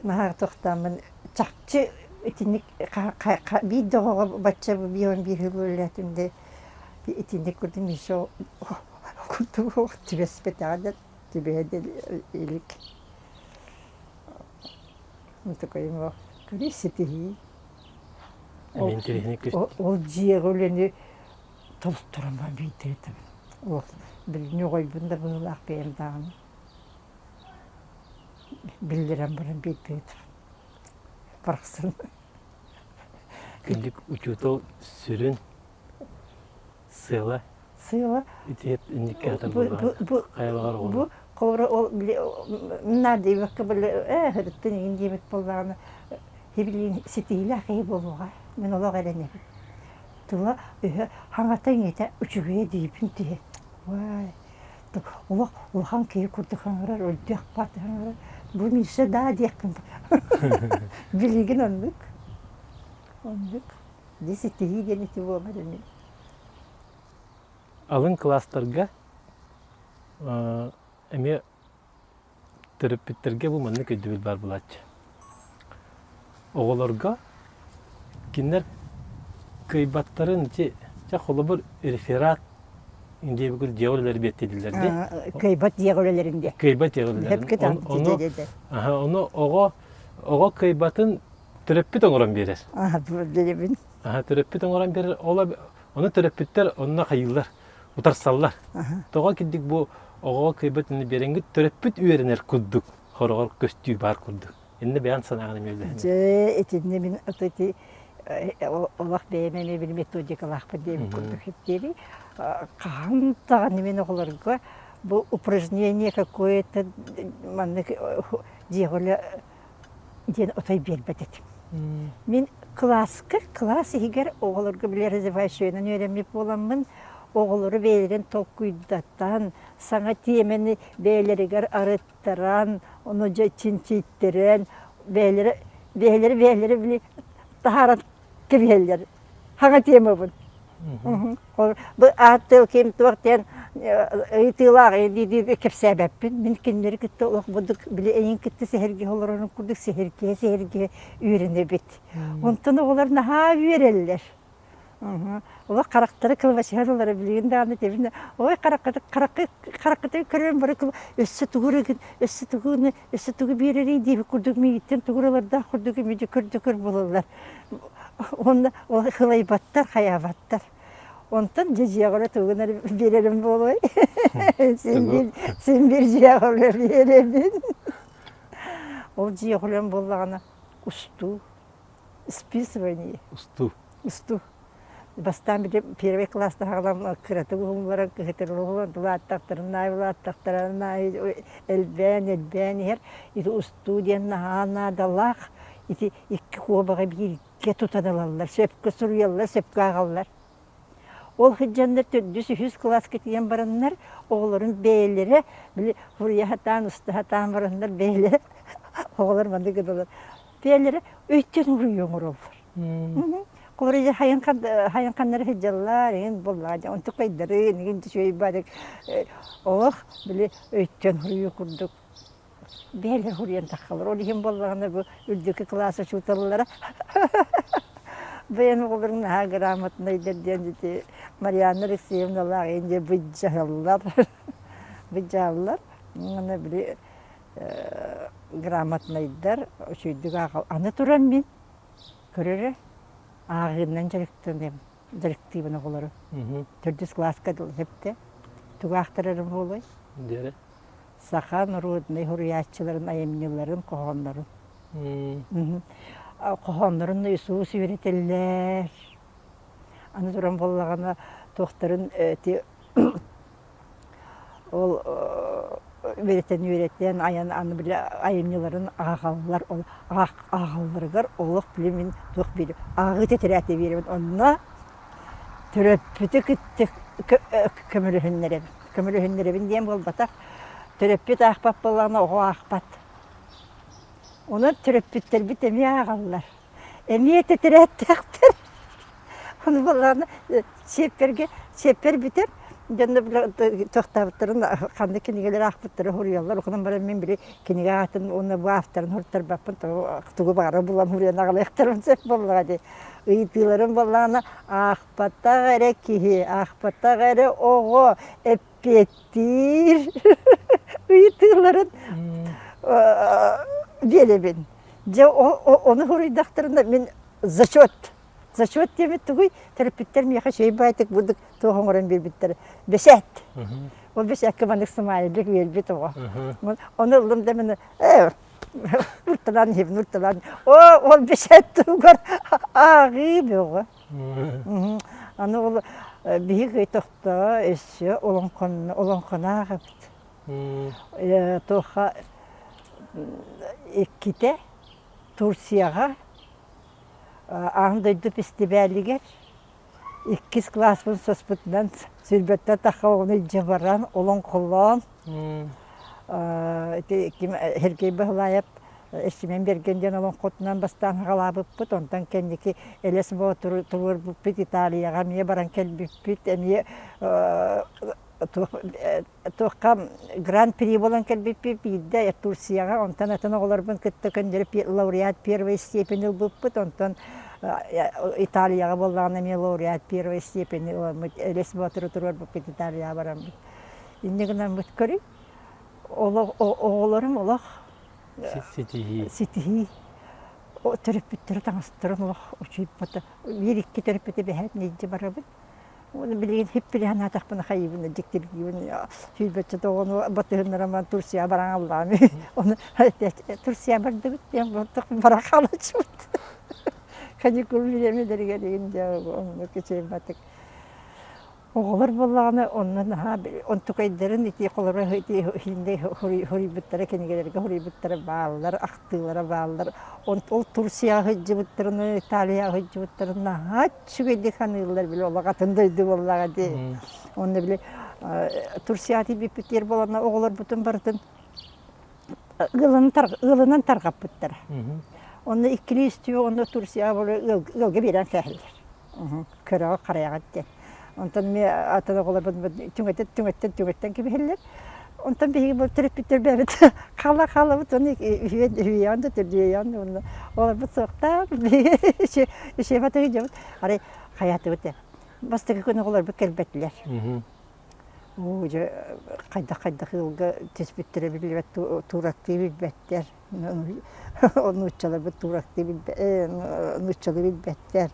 наһаа тохтооммун чахчы итинник биир да оҕоҕо бачча 51 сыл үлэлээтим да итинник курдук еще курдук түбэспэтэҕэ да түбэһэ да илик такой көрүү ситиһии Эмиэ интэриэһинэй көстүү. Ол дьиэҕэ үлэни толторон баран биирдэ этим. Ол билин оҕойбун да быһыылаах бэйэм даҕаны биллэрэн баран биирдэ этим. Барахсан. Күндүк учуутал сүрүн сыала Сыала ити инникке бу хайалаҕар бу холобура ол били наадыйбакка били ээ һырыттын игин диэбит буоллаҕына Һибилиин ситиһиилээх киһи буолуоҕа, мин олох эрэнэбин. Тыла өһө хаҥата-иҥэтэ үчүгэйэ диибин тиһэ. Уай, олох улахан киһи курдук хаҥырар, өлдүөх баат хаҥырар. Бу Миша даа диэхпин билигин оннук. Оннук. Дьэ ситиһии диэн ити буолар ини. Алын кылаастарга эмиэ Төрөппүттэргэ бу маннык өйдөбүл баар буолааччы. Оҕолорго кинилэр кыайбаттарын ити чэ холобур реферат диэбиккин дьиэҕэ үлэлэри биэртииллэр дии. Кыайбат дьиэҕэ үлэлэрин диэ. Кыайбат дьиэҕэ үлэлэрин. Ону, ону оҕо оҕо кыайбатын төрөппүт оҥорон биэрэр. Билэбин. Төрөппүт оҥорон биэрэр. Ол ону төрөппүттэр онно хайыыллар. утарсаллар. Тоҕо кирдик бу оҕоҕо кыайбат ини биэрэҥҥит төрөппүт үөрэнэр курдук хороҕор көстүү баар курдук. Иннэ бэйэн санааҕын эмиэ үллэһин. Дьэ, итиннэ мин ити олох бэйэм эмиэ били методикалаахпын диэбит курдук диэри хаһан даҕаны мин оҕолорго бу упражнение какое-то маннык дьиэҕэ диэн отой биэрбэт этим. Мин кылааска, кылаас иһигэр оҕолорго били развивающайынан үөрэммит буоламмын, оҕолору бэйэлэрин толкуйдатан, саҥа тиэмэни бэйэлэригэр арыттаран, ону дьэ чинчийтэрэн, бэйэлэрэ бэйэлэрэ бэйэлэрэ били таһааран кэбиһэллэр. Хаҥа темабын. Бу ааттыыл ким туох диэн ыйытыылаах дии кэпсээбэппин. Мин кинилэри кытта олох бурдук били эйин кытта сэһэргэһэ олорорун курдук сэһэргэһэ сэһэргэһэ үөрэнэбит. Онтон оҕолор наһаа үөрэллэр. Олох харахтара кылбачыһан ылара билигин даҕаны тэбинэ ой хараххыты хараххы хараххытын көрөн бары өссө тугу эрэ өссө тугу өссө тугу биэрэрий диэбит курдук миигиттэн тугу ылардаах курдук мүдьү көрдөкөр буолаллар. Уонна ол хылайбаттар, хайаабаттар. Онтон дьэ дьиэҕэ тугун эрэ биэрэрим буолуой? Син биир син биир дьиэҕэ биэрэбин. Ол дьиэҕэ буоллаҕына устуу, списывание. Устуу. Устуу. Бастаан били первый класста хаалан кыратык уһулларан кыһытырыллан улааттахтарын аайы улааттахтарын аайы элбээн элбээн иһэр. Ити устуу диэн наһаа наадалаах. Ити икки куобаҕы бииргэ тутан ылаллар, сөпкө суруйаллар, сөпкө ааҕаллар. Ол сылдьаннар төрдүс, үһүс кылааска тиийэн бараннар, оҕолорун бэйэлэрэ били суруйа сатаан, уста сатаан бараннар бэйэлэрэ оҕолор маннык гыналлар. Бэйэлэрэ өйтөн уруйу оҥороллор. Холобур, хайын хайын ханнары сылдьаллар, эҥин буоллаҕа дьэ онтукайдарын, эҥин үчүгэй баары олох били өйтөн суруйуу курдук бэйэлэр суруйан таххалар. Ол иһин буоллаҕына бу үрдүкү кылаас учууталлара бэйэм оҕолорум наһаа грамотнайдар диэн ити Марианна Алексеевналаах индия быдьаһаллар быдьааллар уонна били грамотнайдар үчүгэйдик ааҕал аны туран мин Көрөрө, ааҕыыннан дьарыктаныам, дьарыктыыбын оҕолору. Төрдүс кылааска дылы сөптө. Тугу аахтарарым буолуой? Диэри. Саха норуодунай суруйааччыларын айымньыларын, хоһооннорун. Хоһооннорун Иисус үөрэтэллэр. Аны туран буоллаҕына туохтарын ити Ол үөрэтэн үөрэтэн айан аны били айымньыларын ааҕаллар ол ааҕалларыгар олох били мин туох биэриэм ааҕыы тэтэрээтэ биэрэбин онно төрөппүтү кытта көмөлөһүннэрэбин көмөлөһүннэрэбин диэн буолбатах төрөппүт аахпат буоллаҕына оҕо аахпат. Онон төрөппүттэрбит эмиэ ааҕаллар. Эмиэ тэтэрээттээхтэр. Ону буоллаҕына сиэппэргэ сиэппэр бүтэр дьонно тохтообуттарын ханнык кинигэлэри аахпыттары суруйаллар. Онон баран мин били кинигэ аатын уонна бу авторын суруттарбаппын тугу баҕарар булан суруйан аҕалыахтарын сөп буоллаҕа дии. Ыйытыыларым буоллаҕына аахпатах эрэ киһи, аахпатах эрэ оҕо эппиэттиир ыйытыыларын биэрэбин. Дьэ ону суруйдахтарына мин зачет зачет диэбит тугуй төрөппүттэр миэхэ үчүгэй баайтык бурдук туох оҥорон биэрбиттэрэ бэсээт ол бэсээккэ маннык сымаайылык үөрбүт оҕо ону ыллым да мин ээ урталаан иһэбин урталаан оо ол бэсээт туһугар ааҕыы бөҕө Аны ол биһиги тохтоо өссө олоҥхону ааҕабыт. Туохха иккитэ Турцияҕа аан дойду фестивалигэр иккис кылааспын соспутунан сүүрбэттэн тахха оҕону илдьэ баран олоҥхолоон ити ким Сергей Баһылаев Симэн Бэргэн диэн олоҥхотунан бастаан аҕалаабыппыт, онтон кэнники Элэс Боотуру туруорбуппут, Италияҕа эмиэ баран кэлбиппит, эмиэ туохха гран-при буолан кэлбиппит биирдэ Турцияҕа, онтон атын оҕолорбун кытта көннөрү лауреат первой степени ылбыппыт, онтон Италияҕа буоллаҕына эмиэ лауреат первой степени ыламмыт, Элэс Боотуру туруорбуппут Италияҕа бараммыт. Инньэ гынаммыт көрүҥ, оҕолорум олох Ситиһии. Ситиһии. Төрөппүттэрэ таҥастарын олох учуйбата. Биир-икки төрөппүтү бэһээт илдьэ барабын. Уонна билигин хиппили санаатахпына хайыыбын, дьиктиргиибин. Сүүрбэччэ оҕону батыһыннаран Турцияҕа баран аллаам. Ону Турция бардыбыт диэн бара хаалаччыбыт. Каникул бириэмэлэригэр игин дьэ оннук үчүгэйбатык. Оҕолор буоллаҕына онно наһаа онтукайдарын ити холоро ити иһинде суруйбуттара кинигэлэргэ суруйбуттара бааллар, ахтыылара бааллар. Ол Турцияҕа сылдьыбыттарын, Италияҕа сылдьыбыттарын наһаа үчүгэйдик саныыллар били олох атын дойду буоллаҕа дии. Онно били Турцияҕа тиийбиппит буоланна оҕолорбутун барытын ыалынан тарҕаппыттара. Онно иккилии үстүү онно Турцияҕа ыалга биэрэн кээһэллэр. Көрөҕө харайаҕыт диэн. Онтон эмиэ атын оҕолорбут түҥэтэн түҥэттэн түҥэттэн кэбиһэллэр. Онтон биһиги бу төрөппүттэр бэйэбит хаала хаалабыт уонна үһүөн үһүйэҕин да төрдүөйэҕин да уонна оҕолорбут суохтаах биһиги үчүгэй дьоммут арай хайаатыбыт ээ бастакы күн оҕолорбут кэлбэтилэр. Оо дьэ хайдах-хайдах ыалга түспүттэрэ биллибэт туураттыы билбэттэр. Нууччаларбыт туураттыы билбэт нууччалыы билбэттэр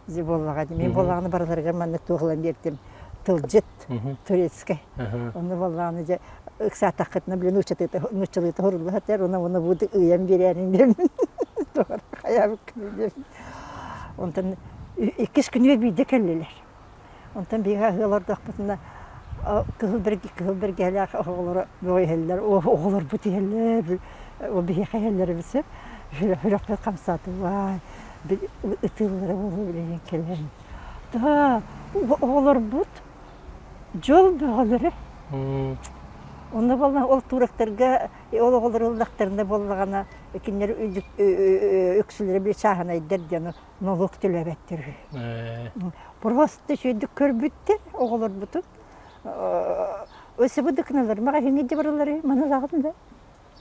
буоллаҕа дии. Мин буоллаҕына барыларыгар маннык туох ылан биэртим тылдьыт турецкай. Онно буоллаҕына дьэ ыксаатаххытына били нууччалыыта сурулла сатар уонна уонна бу ыйан биэрээриҥ диэммин хайаабыккын диэммин. Онтон иккис күнүгэр биирдэ кэллилэр. Онтон биһиги аһыы олордохпутуна кыһыл кыһыл бэргэһэлээх оҕолоро бөҕө иһэллэр, оҕолорбут иһэллэр, ол биһиэхэ иһэллэр эбит сөп. Сүрэхпит хамсаата, уай, ытыыллара буолуо билигин кэлэн. Да, оҕолорбут дьол бөҕөлөрө. Онно буолла ол турактарга ол оҕолор ыллахтарына буоллаҕына кинилэр үксүлэрэ били чааһынайдар диэн нолуок төлөөбөттөр үһү. Просто үчүгэйдик көрбүттэр оҕолорбутун. Өссө бу дыкыналар маҕаһыыҥҥа илдьэ бараллар үһү маны ылаҕын да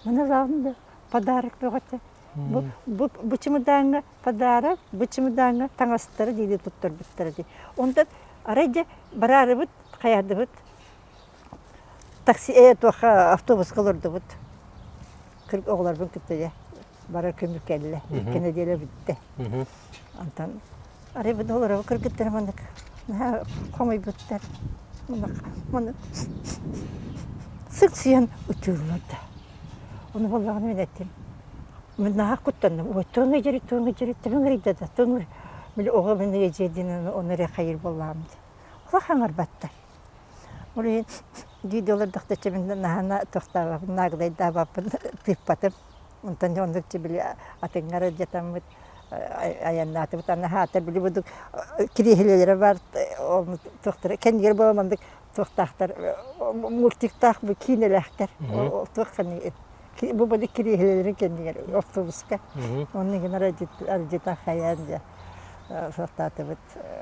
маны ылаҕын да подарок бөҕөтө. Бу бу бу чымыдааҥҥа подарок, бу чымыдааҥҥа таҥастары диэри туттарбыттара дии. Онтон арай дьэ бараарыбыт хайаардыбыт такси ээ туохха автобуска олордубут. Оҕолорбун кытта дьэ барар күммүт кэллэ. Икки нэдиэлэ бүттэ. Онтон арай бу олоробут кыргыттар маннык наһаа хомойбуттар. Маннык сыҥсыйан ытыыллар да. Ону буоллаҕына мин эттим. Мин наһаа куттанным. Ой, туоҥ эдьэри, туоҥ эдьэри, тыҥ ыйда да, тыҥ били оҕо мин эдьиэдин ону эрэ хайыр буоллаҕым дии. Олох хаҥарбаттар. Ол иһин дии олордохто мин наһаа тохтообоппун, наагдайдаабаппын, тыыппатым. Онтон оннук били атыҥҥа дьатаммыт айаннаатыбыт. Аны хаата били будук кириэһилэлэрэ бар туохтара кэннигэр буолан маннык туохтаахтар мультиктаах бу киинэлээхтэр туох. Бу били кириэһилэлэрин кэннигэр автобуска. Онно гынар ардьыта хайаан дьэ сохтаатыбыт,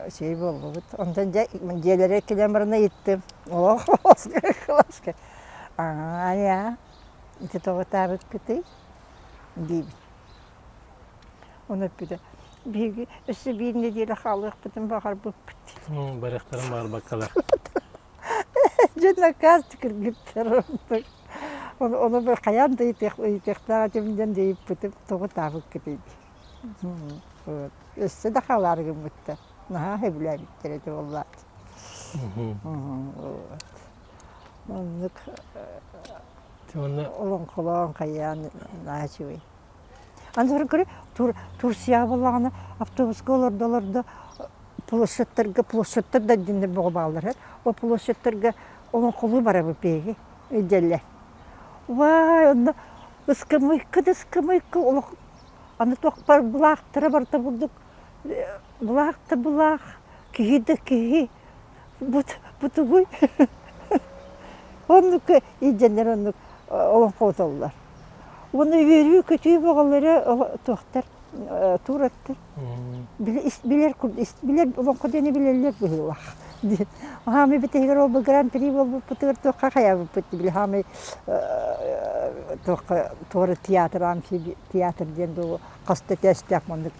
үчүгэй буоллубут. Онтон дьэ дьиэлэрэ кэлэн баран ыйыттым. Олох кылааска. Аа, ити тоҕо таабыккытый диибин. Ону эппитэ, биһиги өссө биир нэдиэлэ хаалыахпытын баҕарбыппыт. Барыахтарын баҕарбаккалар. Дьэ накаас кыргыттар Ону, ону хайаан да ыйытыахтаах этим диэн ыйыппытым, тоҕо таабыккытый дии. Вот. Өссө да хаалаары гыммыттар. Наһаа сөбүлээбиттэр этэ буоллаат. Вот. Оннук олоҥхолоон хайаан наһаа үчүгэй. Аны көрө Турцияҕа буоллаҕына автобуска олордо олордо площадьтарга площадьтар да диэннэр бөҕө бааллар ол площадьтарга олоҥхолуу барабыт биһиги илдьэллэр. Вай онно ыскамыйка да ыскамыйка олох аны туох былаахтара барыта бурдук былаах да былаах киһи да киһи бу тугуй оннук илдьэннэр оннук олоҥхолотоллор. Уонна үөрүү-көтүү бөҕөлөрө туохтар туураттар. Билэр билэр олоҥхо диэни билэллэр быһыылаах. Хаамай бүтэһигэр ол гран-при буолбуппутугар туохха хайаабыппыт били хаамай туохха туора театр амфитеатр диэн дуу хас да этээстээх маннык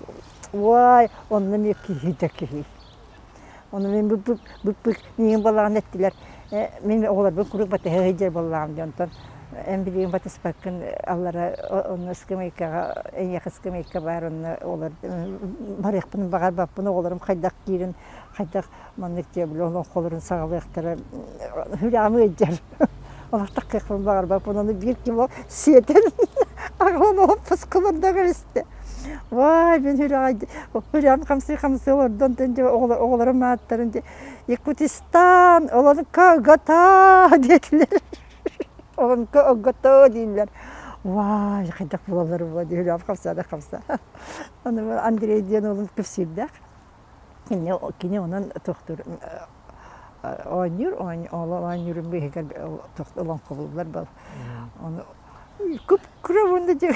уай онно эмиэ киһи да киһи Ону мин быппык миигин буоллаҕына эттилэр мин оҕолорбун куруук батыһа сылдьар буоллаҕым дии онтон эн билигин батыспаккын аллара онно ыскамыайкаҕа эйиэхэ ыскамыайка баар онно оҕолор барыахпын баҕарбаппын оҕолорум хайдах диирин хайдах маннык диэ били олоҥхолорун саҕалыахтара сүрэҕим ыалдьар олох таххыахпын баҕарбаппын ону биир кило сиэтэн аҕалан олоппосколордо кэбистэ Вай, мин сүрэҕим хамсыы-хамсыы олордон оҕолорум ааттарын Якутистан, Олонка Огото диэтилэр. Олонка Огото дииллэр. Вай, хайдах буолаллар буо дии сүрэҕим хамсаата хамса. Аны Андрей диэн уолум кэпсиирдээх. Кини, кини онон тохтуур оонньуур, оонньуурун быыһыгар олоҥхолууллар буол. Ону кып-кыра уонна дьэ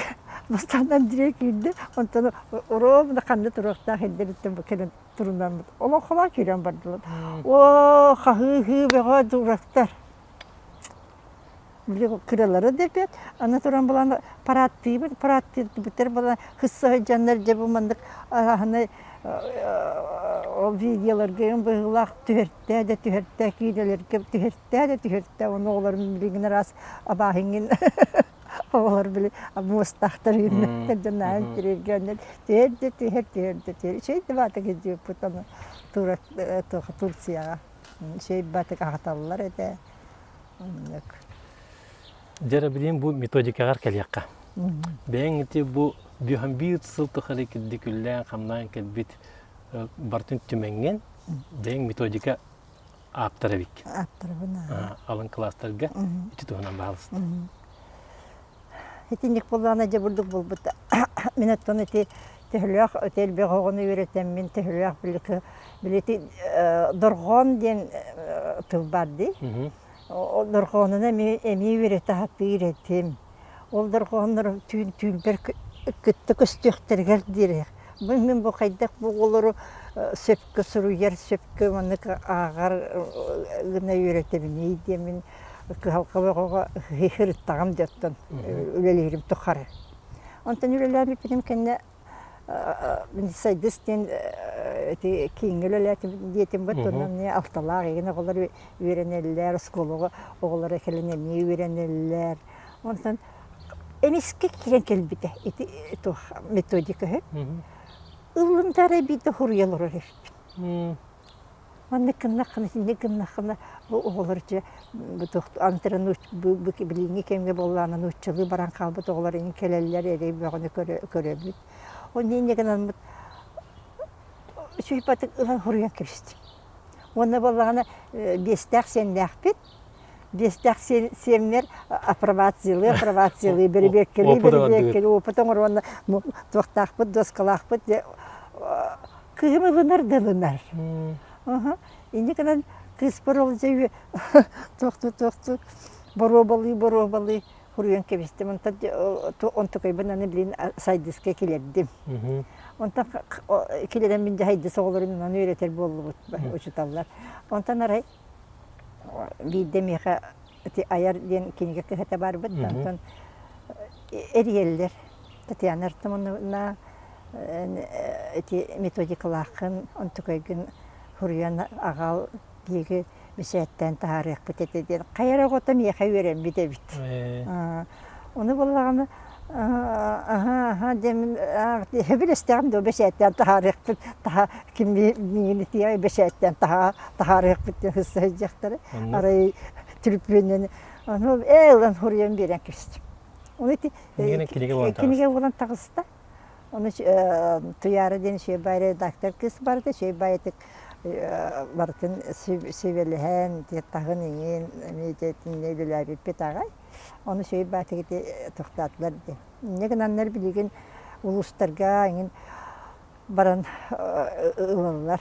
бастаан Андрей киирдэ, онтон ровно ханна туруохтаах эрдэриттэн бу кэлэн турунаммыт олоҥхолоон киирэн бардылар. Оо, хаһыы-ыһыы бөҕө дурактар. Били кыралара да эппиэт, аны туран булан парадтыыбыт, парадтыырбыттар буолан хысса сылдьаннар дьэ бу маннык аһаны ол видеоларга быһыылаах түһэртээ да түһэртээ киинэлэргэ түһэртээ да түһэртээ ону оҕолорум билигин араас абааһыҥҥын оҕолор били муостаахтар үүннэр дьоннаан тириэргэннэр түһэр да түһэр түһэр да түһэр үчүгэй да баатык илдьибиппит ону Турцияҕа үчүгэй баатык аһаталлар этэ Оннук. Дьэ билигин бу методикаҕар кэлиэххэ. Бэйэҥ ити бу биир сыл тухары кирдикүллээн хамнаан кэлбит бартын түмэҥҥин бэйэҥ методика ааптар эбиккин. Ааптарбын Алын кылаастарга ити туһунан баһаалыста. Итинник буоллаҕына дьэ бурдук буолбута. Мин оттон ити төһөлөөх ити элбэх оҕону үөрэтэммин төһөлөөх били били ити дорҕоон диэн тыл баар дии. Дорҕоонун эмиэ эмиэ үөрэтэ сатыыр этим. Ол дорҕооннор түүн түүнбэр кытта көстүөхтэригэр диэри. Бу мин бу хайдах бу оҕолору сөпкө суруйар, сөпкө маннык ааҕар гына үөрэтэбиний диэммин кыһалҕа бөҕөҕө сырыттаҕым дьэ оттон үлэлиирим тухары. Онтон үлэлээбиппитим кэннэ Сайдыс диэн ити кииҥҥэ үлэлээтим диэтим бут онно эмиэ алталаах игин оҕолор үөрэнэллэр, оскуолаҕа оҕолоро кэлэн эмиэ үөрэнэллэр. Онтон эмискэ киирэн кэлбитэ ити туох методика үһү. Ыллым да эрэ биирдэ суруйа олорор эбиппин. Маннык гыннаххына, итинник гыннаххына бу оҕолор дьэ бу туох антра бу билиҥҥи кэмҥэ буоллаҕына нууччалыы баран хаалбыт оҕолор иҥин кэлэллэр эрэй бөҕөнү көрөбүт. Онно инньэ гынаммыт үчүгэй ылан суруйан кэбистим. Уонна буоллаҕына биэстээх сиэннээхпит. Биэстээх сиэмнэр апробациялыы, апробациялыы, бэрэбиэркэлии, бэрэбиэркэлии опыт оҥор уонна туохтаахпыт, дуоскалаахпыт Кыыһым ылынар да ылынар. Инньэ гынан кыыспар ол дьэ туохтуу-туохтуу боруобалыы-боруобалыы. Хуруйан кэбистим. Онтон онтукайбын аны билин сайдыска килэрдим. Онтон килэрэн мин дьаһайдыс оҕолорун онон үөрэтэр буоллубут учууталлар. Онтон арай биирдэ миэхэ ити айар диэн кинигэ кыһата барбыт. Онтон эрийэллэр. Татьяна Артамоновна ити методикалааххын, онтукайгын суруйан аҕал биһиги бэчээттээн таһаарыахпыт этэ диэн хайа эрэ оҕото миэхэ үөрэммит эбит. Ону буоллаҕына аһа аһа диэммин сөбүлэстэҕим дуо бэчээттээн таһаарыахпыт таһа ким миигин итиэҕэй бэчээттээн таһаарыахпыт диэн сыста сылдьыахтара. Арай түлүпүөннэн ону ээ ылан суруйан биэрэн кэбистим. Ону ити кинигэ буолан таҕыста. Ону Туйаара диэн үчүгэй редактор кыыс барыта үчүгэй баайытык барытын сүбэлэһэн, таһын иҥин эмиэ итиннэ үлэлээбиппит аҕай. Ону үчүгэй баайтык ити тохтоотулар дии. Инньэ гынаннар билигин улуустарга иҥин баран ылаллар,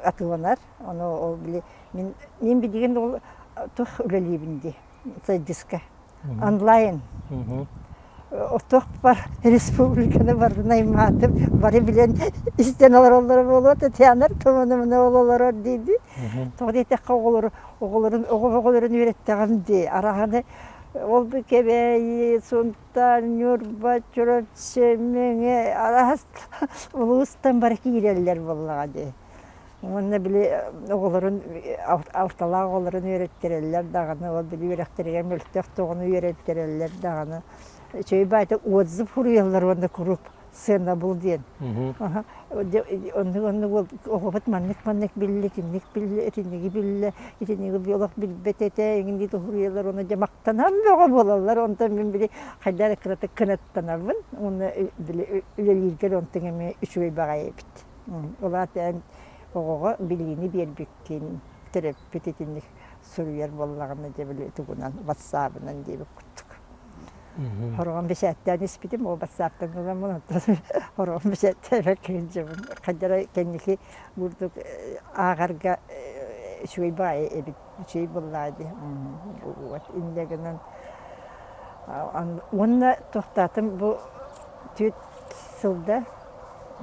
атыыланар. Ону ол били мин мин билигин ол туох үлэлиибин дии сайдыска онлайн. Отуохпар республиканы барытын аймаатым, бары билэн истэн олороллоро буолуо, Татьяна Артамоновна ол олорор дии Тоҕо диэтэххэ оҕолору оҕолорун оҕо оҕолорун үөрэттэҕим дии. Араһаны ол бу Кэбээйи, Сунтаар, Ньурба, Чурапчы, Мэҥэ араас улуустан бары киирэллэр буоллаҕа дии. Уонна били оҕолорун алталаах оҕолорун үөрэттэрэллэр даҕаны, ол били үөрэхтэригэр мөлтөх да оҕону үөрэттэрэллэр даҕаны. Үчүгэй баайта отзыв суруйаллар уонна куруук сыанабыл диэн. Оннук оннук оҕобут маннык-маннык биллэ, итинник биллэ, итинниги биллэ, итинниги олох билбэт этэ, эҥин дии суруйаллар уонна дьэ махтанан бөҕө буолаллар. Онтон мин били хайдах эрэ кыратык кынаттанабын уонна били үлэлииргэр онтон эмиэ үчүгэй баҕайы эбит. Ол аата эн оҕоҕо билиини биэрбиккин, төрөппүт итинник суруйар буоллаҕына дьэ били тугунан ватсабынан диэбит курдук. Хороҕон бэчээттээн испитим, ол ватсаптан ыламмын онтон хороҕон бэчээттээбэккэ сылдьабын. Хайдара кэнники бурдук ааҕарга үчүгэй баҕайы эбит, үчүгэй буоллаҕа дии. Вот инньэ гынан уонна туохтаатым бу түөрт сылда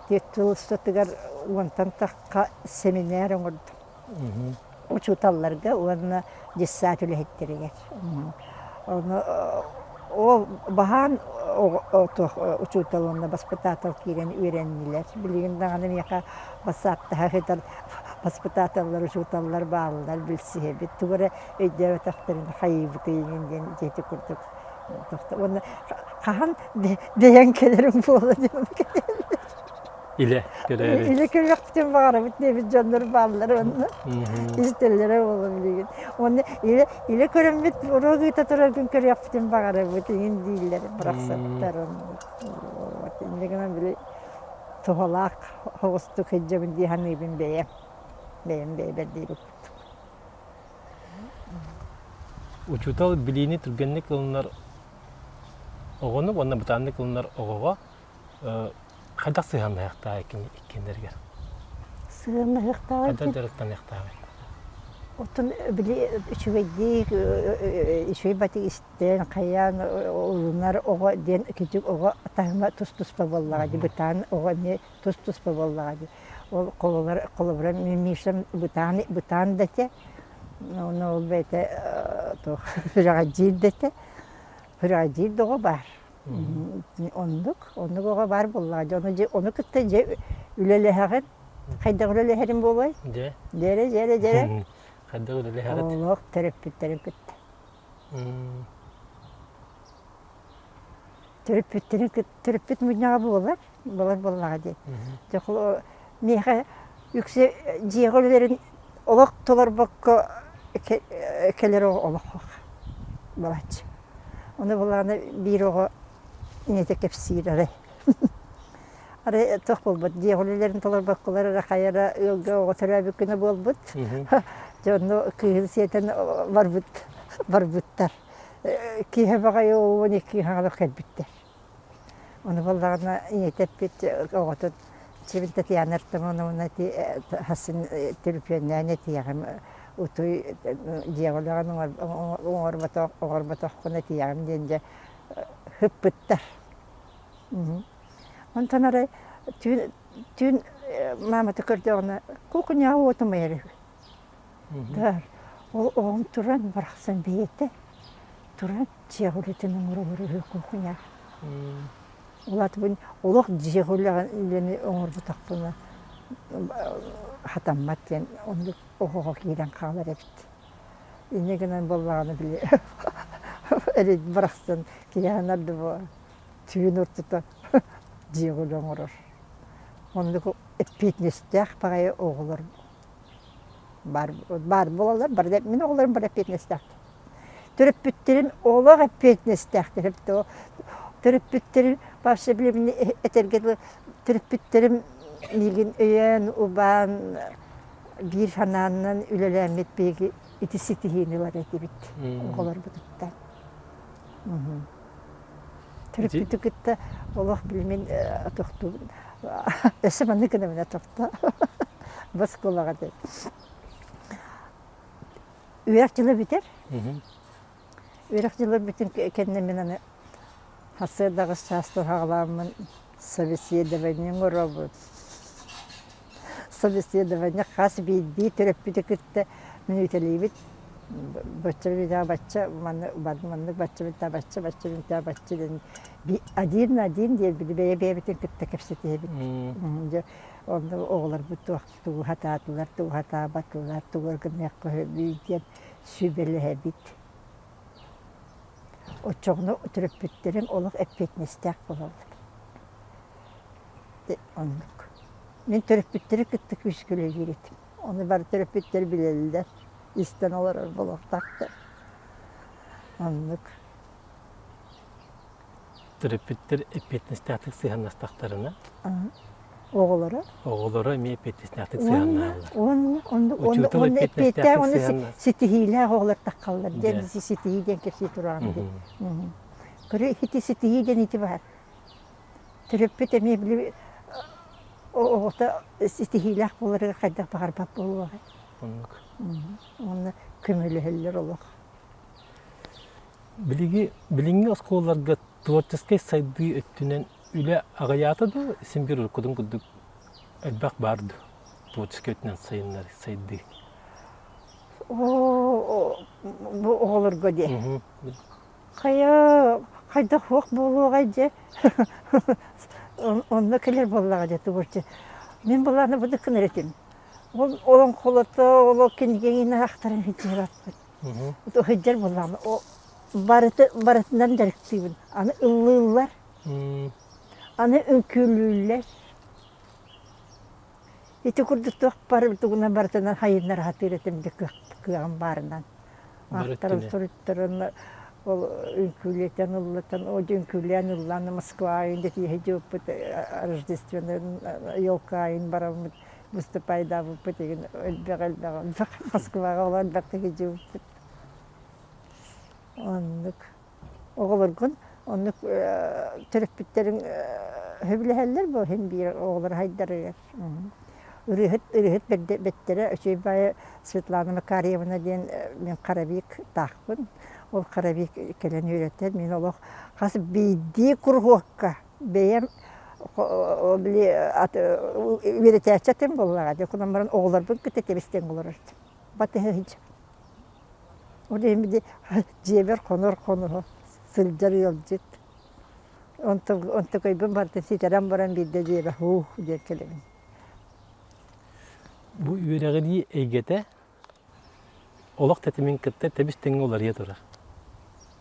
Түөрт сыл устатыгар уонтан тахха сэминээр оҥордум. Учууталларга уонна детсад үлэһиттэригэр. Ону ол баһаан учуутал уонна баспытаатал киирэн үөрэннилэр. Билигин даҕаны миэхэ бассааптаһа сытар баспытааталлар, учууталлар бааллар, билсиһэбит. Тугу эрэ өйдөөбөтөхтөрүнэ хайыыбытый игин диэн дьиэти курдук Уонна хаһан бэйэҥ кэлэриҥ буолла диэн Илэ кэлээри. Илэ кэлиэхпитин баҕарабыт диэбит дьоннор бааллар уонна истэллэрэ буолла билигин. Уонна илэ илэ көрөммүт уруок ыыта тураргын көрүөхпүтүн баҕарабыт иҥин дииллэр барахсаттар. Вот инньэ гынан били туһалаах соҕустук сылдьабын дии саныыбын бэйэм. Бэйэм бэйэбэр диэбит курдук. Учуутал билиини түргэнник ылынар оҕону уонна бытааннык ылынар оҕоҕо хайдах сыһыаннаһыахтааҕый иккиэннэригэр? Сыһыаннаһыахтааҕый Хайдах дьарыктаныахтааҕый? Оттон били үчүгэйдик үчүгэй батык истэн хайаан ылынар оҕо диэн кырдьык оҕо таһыма тус-туспа буоллаҕа дии бытаан оҕо эмиэ тус-туспа буоллаҕа дии. Ол холобура, холобура Мишам бытаан, бытаан да этэ, ону ол бэйэтэ туох сүрэҕэлдьиир да этэ, сүрэҕэлдьиир да оҕо баар. Оннук, оннук оҕо баар буоллаҕа дьэ, ону дьэ ону кытта дьэ үлэлэһэҕин. Хайдах үлэлэһэрим буолуой? Дьэ. Дьэрэ, дьэрэ, дьэрэ. Хайдах үлэлэһэҕит? Олох төрөппүттэрин кытта. Төрөппүттэрин кытта төрөппүт мунньаҕа буолар, буолар буоллаҕа дии. Дьэ миэхэ үксэ дьиэҕэ үлэлэрин олох толорбокко кэлэр оҕо олох буолааччы. Ону былаана биир оҕо ийэтэ кэпсиир арай. Арай туох буолбут, дьиэҕэ үлэлэрин толорбокколор эрэ хайа эрэ ыалга оҕо төрөөбүт күнэ буолбут. Дьэ онно кыыһын сиэтэн барбыт барбыттар. Киэһэ баҕайы 12 хаҥалах кэлбиттэр. Ону буоллаҕына ийэтэ эппит оҕотун Чибин Татьяна Артамоновна ити хасын төлөпүөннээн этиэҕим. утуй дьиэҕэ үлэҕин оҥорботох оҥорботоххуна тиийэҕин диэн дьэ ыппыттар. Онтон арай түүн түүн маамата көрдөҕүнэ куукуняҕа уот умайар үһү. Да, ол оҕом туран барахсан бэйэтэ туран дьиэҕэ үлэтин оҥороллор үһү куукуняҕа. Улаатыбын олох дьиэҕэ үлэни оҥорботохпуна хатаммат диэн оннук оһоҕо киирэн хаалар эбит. Инньэ гынан буоллаҕына били эрэй барахсан киһи да бу түүн ортото дьиэҕэ үлэ оҥорор. Оннук эппиэтинэстээх баҕайы оҕолор баар, баар буолаллар. Бары мин оҕолорум бары эппиэтинэстээхтэр. Төрөппүттэрим олох эппиэтинэстээхтэр. Төрөппүттэрим вообще билигин этэргэ дылы төрөппүттэрим миигин өйөөн, убаан биир санаанан үлэлээммит биһиги ити ситиһиини ылар этибит оҕолорбутуттан. Төрөппүтү кытта олох билимин тохтуубун. Өссө маннык гынабын тохто. Баскулаҕа диэн. Үөрэх дьыла бүтэр. Үөрэх дьыла бүтүн кэннэ мин аны сарсыардаҕыс чаастан саҕалааммын собеседование оҥоробун. Собеседование хас биирдии төрөппүтү кытта мүнүүтэлиибит. Бачча мүнүүтэҕэ бачча, маннык маннык бачча мүнүүтэҕэ бачча, бачча мүнүүтэҕэ бачча диэн один на один диэн бэйэ-бэйэбитин кытта кэпсэтиһэбит. Дьэ онно оҕолорбут туох тугу сатаатылар, тугу сатаабатылар, тугу гыныахха сөбүй диэн сүбэлэһэбит. Оччоҕуна төрөппүттэриҥ олох эппиэтинэстээх буолаллар. Оннук. Мин төрөппүттэри кытта күүскэ үлэлиир этим. Ону бары төрөппүттэр билэллэр, истэн олорор буолуохтаахтар. Оннук. Төрөппүттэр эппиэтинэстээхтик сыһыаннастахтарына Оҕолоро? Оҕолоро эмиэ эппиэтинэстээхтик сыһыаннаһаллар. Уонна онно Учуутал уонна эппиэттээх эппиэтинэстээхтик уонна сыһыаннас. ситиһиилээх оҕолор таххаллар диэн Дьэ. ситиһии диэн кэпсии тураҕын дии. Көрө ити ситиһии диэн ити баар. Төрөппүт эмиэ били оҕото ситиһиилээх буоларыгар хайдах баҕарбат буолуоҕай. Оннук. Уонна көмөлөһөллөр олох. Билиги билиҥҥи оскуолаларга творческай сайдыы өттүнэн үлэ аҕыйаата дуу, син биир уруккутун курдук элбэх баар дуу творческай өттүнэн сайыннар сайдыы? Оо, бу оҕолорго диэ. Хайа, хайдах суох буолуоҕай дьэ. Онно кэлэр буоллаҕа дьэ творче. Мин былааны быдык гынар этим. Ол олоҥхолото, ол кинигэҥин аахтаран сылдьыбаппын. Сылдьар буоллаҕына, барыты барытынан дьарыктыыбын. Аны ыллыыллар, аны үҥкүүлүүллэр. Ити курдук туох бары тугунан барытынан хайыннара сатыыр этим да кыаҕым баарынан. Аахтаран суруйтаран ол үҥкүүлэтэн ыллатан, ол үҥкүүлээн ыллаан Москва айын дэтиэһэ дьиэппит Рождественный елка айын бараммыт выступайдаабыппыт игин элбэх элбэх элбэх Москваҕа ол элбэхтик дьиэппит. Оннук. Оҕолоргун оннук төрөппүттэриҥ сөбүлэһэллэр буо син биир оҕолор хайдарыгар. Ырыаһыт ырыаһыт бэрдэ бэттэрэ үчүгэй баайы Светлана Макарьевна диэн мин хоровик таахпын. Ол хоровик кэлэн үөрэтэр. Мин олох хас биирдии куруһуокка бэйэм били үөрэтээччи этим буоллаҕа дии. Онон баран оҕолорбун кытта тэбис-тэҥ олорор этим. Батыһа сылдьабын. Ол иһин били дьиэбэр хонор хонуһу сылдьар ыалдьыт. Онтукайбын барытын ситэрэн баран биирдэ дьиэбэр һуух диэн кэлэбин. Бу үөрэҕирии эйгэтэ олох тэтимин кытта тэбис-тэҥҥэ уларыйа турар.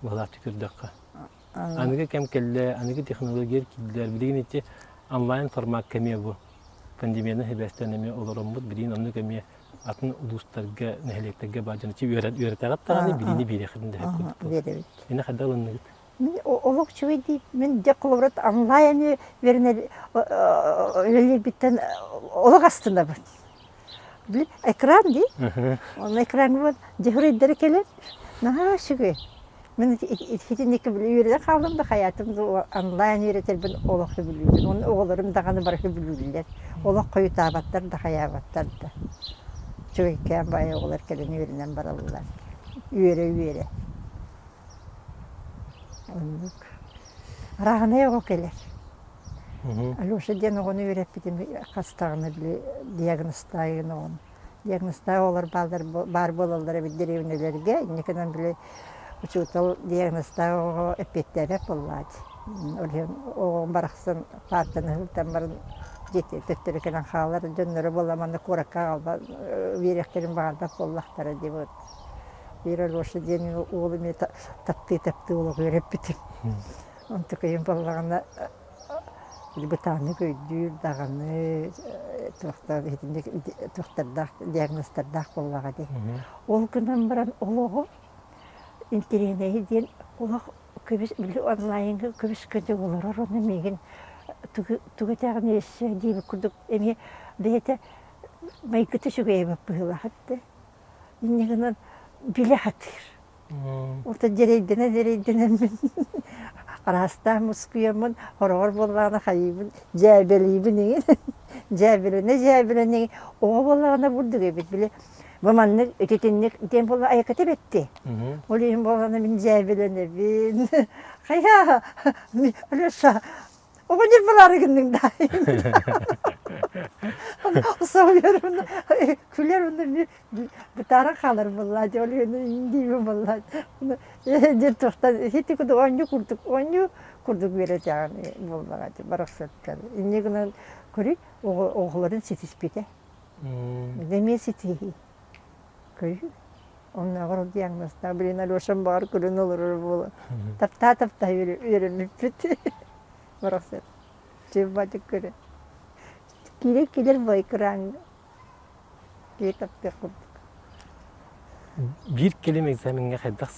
Быһалаахтык көрдөххө. Аныгы кэм кэллэ, аныгы технология киирдилэр. Билигин ити онлайн формакка эмиэ бу пандемияны сибээстээн эмиэ олороммут, билигин оннук эмиэ атын улуустарга, нэһилиэктэргэ баар дьон үөрэтэҕит даҕаны билиини биэриэххитин да сөп курдук буолар. Биэрэбит. Ини хайдах ылынныгыт? Мин олох үчүгэй дии. Мин дьэ холобура онлайн үөрэнэр үлэлиирбиттэн олох астынабын. Били экран дии. Онно экраҥҥа дьэһүрүйдэрэ кэлэр. Наһаа үчүгэй. Мин итинник үөрэнэ хааллым да хайаатым да онлайн үөрэтэрбин олох сөбүлүүбүн. Уонна оҕолорум даҕаны бары сөбүлүүллэр. Олох хойутаабаттар да хайаабаттар да. Үчүгэйкээн баайы оҕолор кэлэн үөрэнэн бараллар. Үөрэ-үөрэ. Оннук. Арааһынай оҕо кэлэр. Алеша диэн оҕону үөрэппитим хас даҕаны били диагностаайын оҕону. Диагностаах оҕолор бааллар баар буолаллар эбит дэриэбинэлэргэ. Инникинэн били учуутал диагностаах оҕоҕо эппиэттээбэт буоллаҕа дии. Ол иһин оҕом барахсан паартаны ыһылтан баран дьиэтигэр төттөрү кэлэн хаалар. Дьонноро буолла манна куоракка аҕалбат биэриэхтэрин баҕарбат буоллахтара дии вот. Биир Алеша диэн уолу эмиэ таптыы-таптыы олох үөрэппитим. Онтукайым буоллаҕына бытааннык өйдүүр даҕаны туохтар итинник туохтардаах диагнозтардаах буоллаҕа дии. Ол гынан баран олоҕу интэриэһинэйи диэн олох көбүс били онлайҥҥа көбүс-көтө олорор ону миигин тугу тугу этэҕин өссө диэбит курдук эмиэ бэйэтэ майгыта үчүгэй эбит быһыылаах этэ. Инньэ гынан билэ сатыыр. Онтон дьэрэйдэнэн-эрэйдэнэммин араастаан мускуйаммын, хороҕор буоллаҕына хайыыбын, дьээбэлиибин игин, дьээбэлэнэ-дьээбэлэнэ игин, оҕо буоллаҕына бурдук эбит, били бу маннык ититинник диэн буолла айаката эбэтти. Ол иһин буоллаҕына мин дьээбэлэнэбин. Хайа, Алеша, оҕонньор бараары гынныҥ даа. Соһуйарым, күлэр уонна бытааран хаалар буоллаа дии, ол иһин диибин буоллаа. Диэн туохтан ити курдук оонньуу курдук оонньуу курдук үөрэтэҕин буоллаҕа дии барахсаттар. Инньэ гынан көрүй оҕолорун ситиспитэ. Эмиэ ситиһии. Көрүү. Оннооҕор ол диагнозтаах блин Алешам баҕар көрөн олорор буолан. Таптаа-таптаа үөрэммиппит. Барахсан. Чебатик көрө. Киирэр кэлэр бу экраҥҥа. Киһи таптыах курдук. Биир кэлим экзамеҥҥа хайдах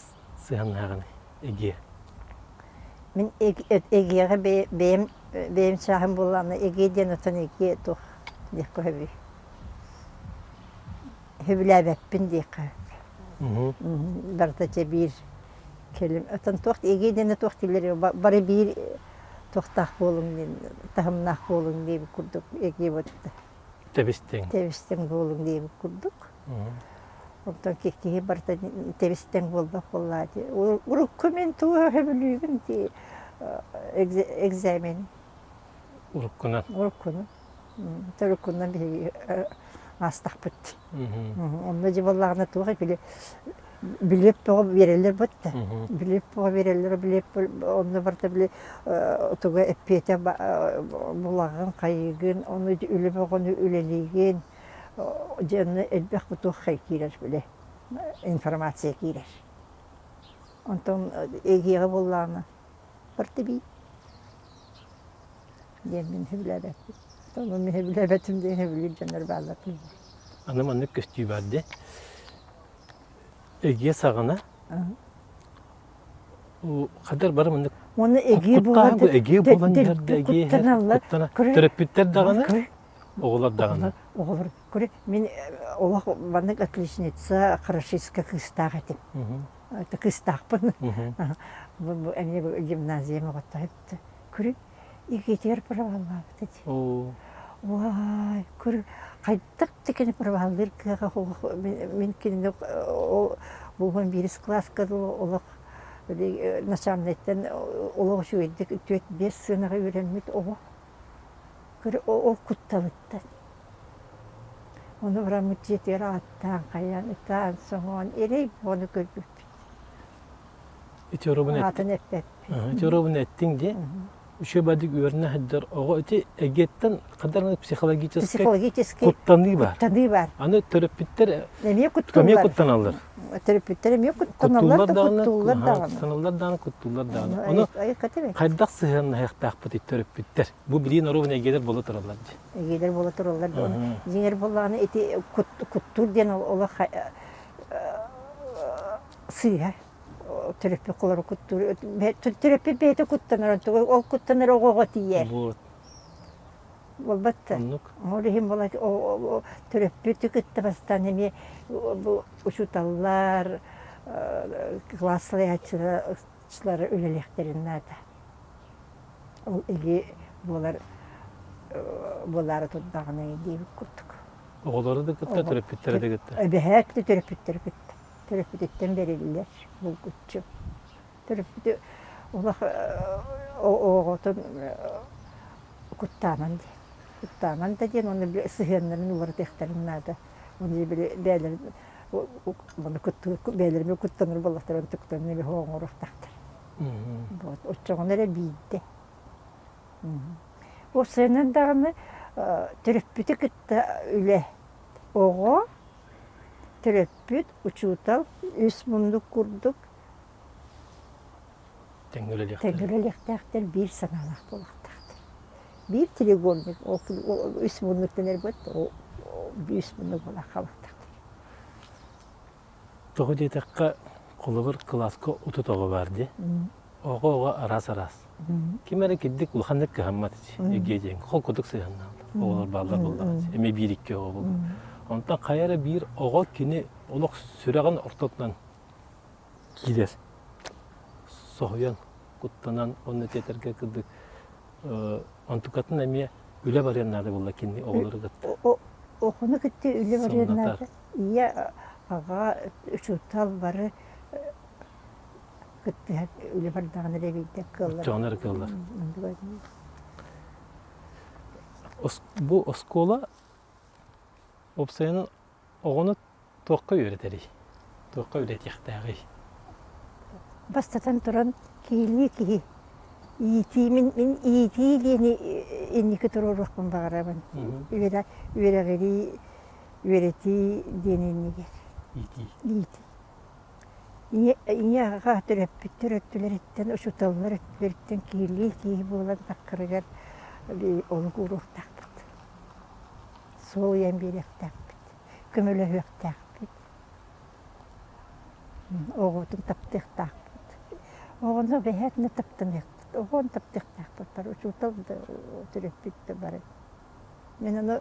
сыһыаннаһаҕыный ЭГИЭ? Мин ЭГИЭҕэ бэйэм бэйэм чааһым буоллаҕына ЭГИЭ диэн оттон ЭГИЭ туох диэххэ сөбүй? Сөбүлээбэппин диэххэ сөп. Барыта чэ биир кэлим. Оттон туох ЭГИЭ диэнэ туох дииллэр бары биир туохтаах буолуҥ диэн таһымнаах буолуҥ диэбит курдук ЭГИЭ буолта. Тэбистиҥ. Тэбистиҥ буолуҥ диэбит курдук. Онтон киһи барыта тэбистиҥ буолбат буоллаа дии. Урукку мин тугу сөбүлүүбүн дии экзамен. Уруккунан. Уруккунан. Уруккунан биһиги аастахпыт. Онно дьэ буоллаҕына туох били билиэп бөҕө биэрэллэр бутта. Билиэп бөҕө биэрэллэр, билиэп онно барыта били туга эппиэтэ булаҕын, хайыыгын, ону үлэ бөҕөнү үлэлиигин, дьэ онно элбэх туох киирэр били информация киирэр. Онтон эгиэҕэ буоллаҕына барыта биир диэн мин сөбүлээбэппин. Ону мин сөбүлээбэтим диэн сөбүлүүр дьоннор бааллар. Аны маннык көстүү баар дии. Эгиэ саҕана хадar бары маннык Уонна эгиэ буолан эгиэ буолан иһэр да эгиэ төрөппүттэр даҕаны оҕолор даҕаны оҕолор көрө мин олох маннык отличница хорошистка кыыстаах этим кыыстаахпын эмиэ гимназиям оҕото Көрү иккитигэр проваллаабыт этэ. Уай, көрү хайдах да кини проваллыыр кыаҕа мин кинини буолуон биирис кылааска дылы олох начальнайтан олох үчүгэйдик 4-5 сыанаҕа үөрэммит оҕо. Көрү ол кутталыттан. Ону бараммыт дьиэтигэр ааттаан хайаан ытаан соҥоон эрэй буону көрбүппүт. Ити оробун Аатын эппэппин. Ити оробун эттиҥ дии. Үчүгэй бадык үөрэнэ сылдьар оҕо ити эгиэттэн хадар психологическай Психологический куттаныы бар. Куттаныы бар. Аны төрөппүттэр эмиэ куттууллар. Эмиэ куттаналлар. Төрөппүттэр эмиэ куттаналлар да куттууллар даҕаны. Куттаналлар даҕаны, куттууллар даҕаны. Ону хайдах сыһыаннаһыахтаахпытый төрөппүттэр? Бу билиин оробун эгиэлэр буола тураллар дии. Эгиэлэр буола тураллар. Дьиҥэр буоллаҕына ити куттуур диэн олох сыыһа төрөппүт холору куттуур төрөппүт бэйэтэ куттанар онтуга ол куттанар оҕоҕо тиийэр Вот. буолбат да Оннук. ол иһин буола төрөппүтү кытта бастаан эмиэ бу учууталлар кылаас салайааччылара үлэлиэхтэрин наада ол иги буолар буолаары турдаҕына диэбит курдук. Оҕолору да кытта, төрөппүттэри да кытта. Эбэһээт да төрөппүттэри кытта. Төрөппүтүттэн бэриллэр булгуччу. Төрөппүтү олох оҕотун куттааман диэн. Куттааман да диэн уонна сыһыаннарын уларытыахтарын наада. Уонна били бэйэлэрин бэйэлэрин куттанар буоллахтарын туктан эбэ оҥоруохтаахтар. Вот оччоҕуна эрэ биирдэ. Уопсайынан даҕаны төрөппүтү кытта үлэ оҕо, төрөппүт, учуутал үс муннук курдук Тэҥҥэ үлэлиэхтээхтэр. Тэҥҥэ үлэлиэхтээхтэр, биир санаалаах буолуохтаахтар. Биир треугольник, ол үс муннук дэнэр үс муннук буолан хаалыахтаахтар. Тоҕо диэтэххэ, холобур, кылааска 30 оҕо баар дии. Оҕо-оҕо араас-араас. Ким эрэ кирдик улаханнык кыһаммат ити диэн холкутук сыһыаннааллар. Оҕолор бааллар буоллаҕа эмиэ биир-икки оҕо буолла. Онтон хайа эрэ биир оҕо кини олох сүрэҕин ортотунан киирэр. Соһуйан, куттанан уонна тиэтэргэ кырдык онтукатын эмиэ үлэ барыан наада буолла кини оҕолору кытта. Оҕону кытта үлэ барыан наада. Ийэ, аҕа, учуутал бары кыттыһан үлэ бардаҕына эрэ биирдэ кыаллар. Оччоҕуна эрэ кыаллар. Бу оскуола уопсайынан оҕону туохха үөрэтэрий? Туохха үлэтиэхтээҕий? Бастатан туран, киһилии киһи. Иитии, мин, мин иитии диэни инники туруоруохпун баҕарабын. Үөрэҕирии, үөрэтии диэн иннигэр. Иитии. Иитии. Ийэ, ийэ аҕа төрөппүттэр өттүлэриттэн, учууталлар өттүлэриттэн киһилии киһи буолан таххарыгар олук ууруохтаахпыт. Суол ыйан биэриэхтээхпит, көмөлөһүөхтээхпит. Оҕобутун таптыахтаахпыт. Оҕону бэйээтинэ таптаныахпыт, оҕону таптыахтаахпыт бары, учуутал да, төрөппүт да бары. Мин ону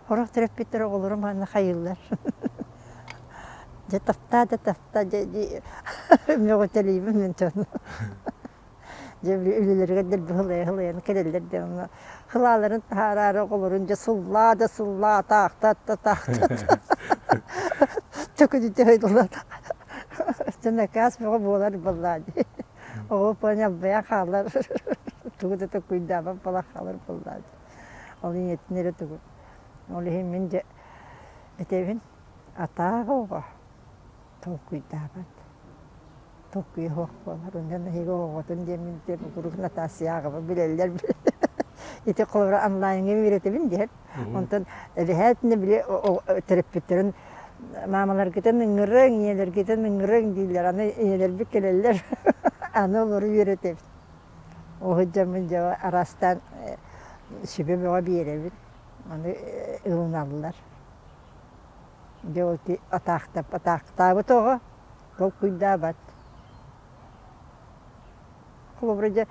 сорох төрөппүттэр оҕолорум манна хайыыллар. Дьэ таптаа да таптаа, дьэ мөҕүтэлиибин мин дьону. Дьэ үлэлэригэр дэлби сылайа-сылайан кэлэллэр дьэ онно сылааларын таһаараары оҕолорун дьэ сыллаа да сыллаа, таахтат да таахтат. Төкүнүтэ сылдьаллар. Дьэ накаас бөҕө буолар буоллаа дии. Оҕо понял хаалар, тугу да толкуйдаабат буолан хаалар буоллаа дии. Ол ийэтин эрэ тугу. Ол иһин мин дьэ этэбин, атаах оҕо толкуйдаабат. Толкуйа суох буолар. Онон эһиги оҕоҕутун диэммин куруук Натасия аҕабын билэллэр. Ити холобура онлайҥҥа үөрэтэбин диэн. Онтон эбэһээтинэ били төрөппүттэрин маамаларгытын ыҥырыҥ, ийэлэргитин ыҥырыҥ дииллэр. Аны ийэлэрбит кэлэллэр. Аны олору үөрэтэбит. Ол сылдьаммын дьэ араастаан сүбэ бөҕө биэрэбин. Аны ылыналлар. Дьэ ол атаахтаабыт оҕо толкуйдаабат. Холобура дьэ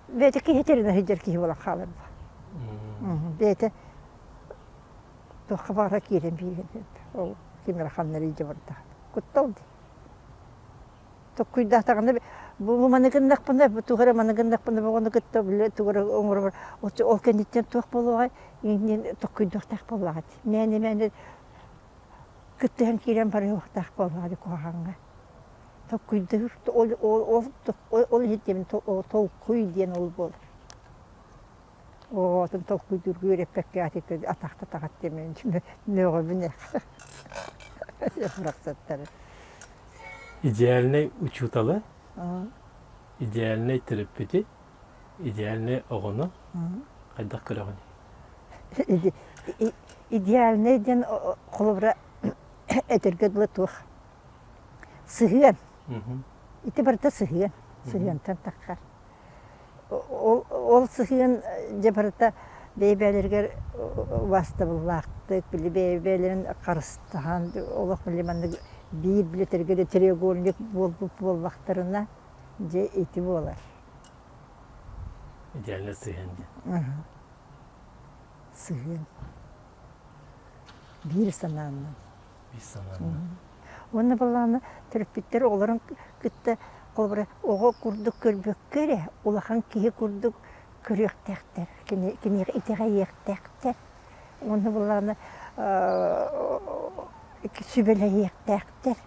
бэйэтэ киһи тэринэ сылдьар киһи буолан хаалар Бэйэтэ туохха баҕарар киирэн биэрэн ол ким эрэ ханна эрэ илдьэ бардаҕына куттал дии. Толкуйдаатаҕына бу маны гыннахпына, бу тугу эрэ маны гыннахпына, бу оҕону кытта били тугу эрэ оҥоробор ол кэнниттэн туох буолуоҕай иннин толкуйдуохтаах буоллаҕа дии. Мээнэ-мээнэ кыттыһан киирэн барыахтаах буоллаҕа дии куһаҕаҥҥа. Толкуйдуур ол ол ол иһиттибин толкуй диэн ол буолар. Оҕотун толкуйдуурга үөрэппэккэ атахта таҕат диэмин мөҕөбүн барахсаттары. Идеальнай учууталы, идеальнай төрөппүтү, идеальнай оҕону хайдах көрөҕүн? Идеальнай диэн холобура этэргэ дылы туох сыһыан. Ити барыта сыһыан. Сыһыантан таххар. Ол, ол сыһыан дьэ барыта бэйэ-бэйэлэригэр убаастабыллаахтык, били бэйэ-бэйэлэрин харыстаһан, олох били маннык биир билэтэргэ да треугольник буолбут буоллахтарына, дьэ ити буолар. Идеальный сыһыан диэн. Сыһыан. Биир санаанан. Биир санаанан. Уонна балаана төрөппүттэр оҕолорун кытта холобура оҕо курдук көрбөккө эрэ улахан киһи курдук көрүөхтээхтэр, киниэхэ итэҕэйиэхтээхтэр. Уонна буоллаҕына сүбэлэһиэхтээхтэр.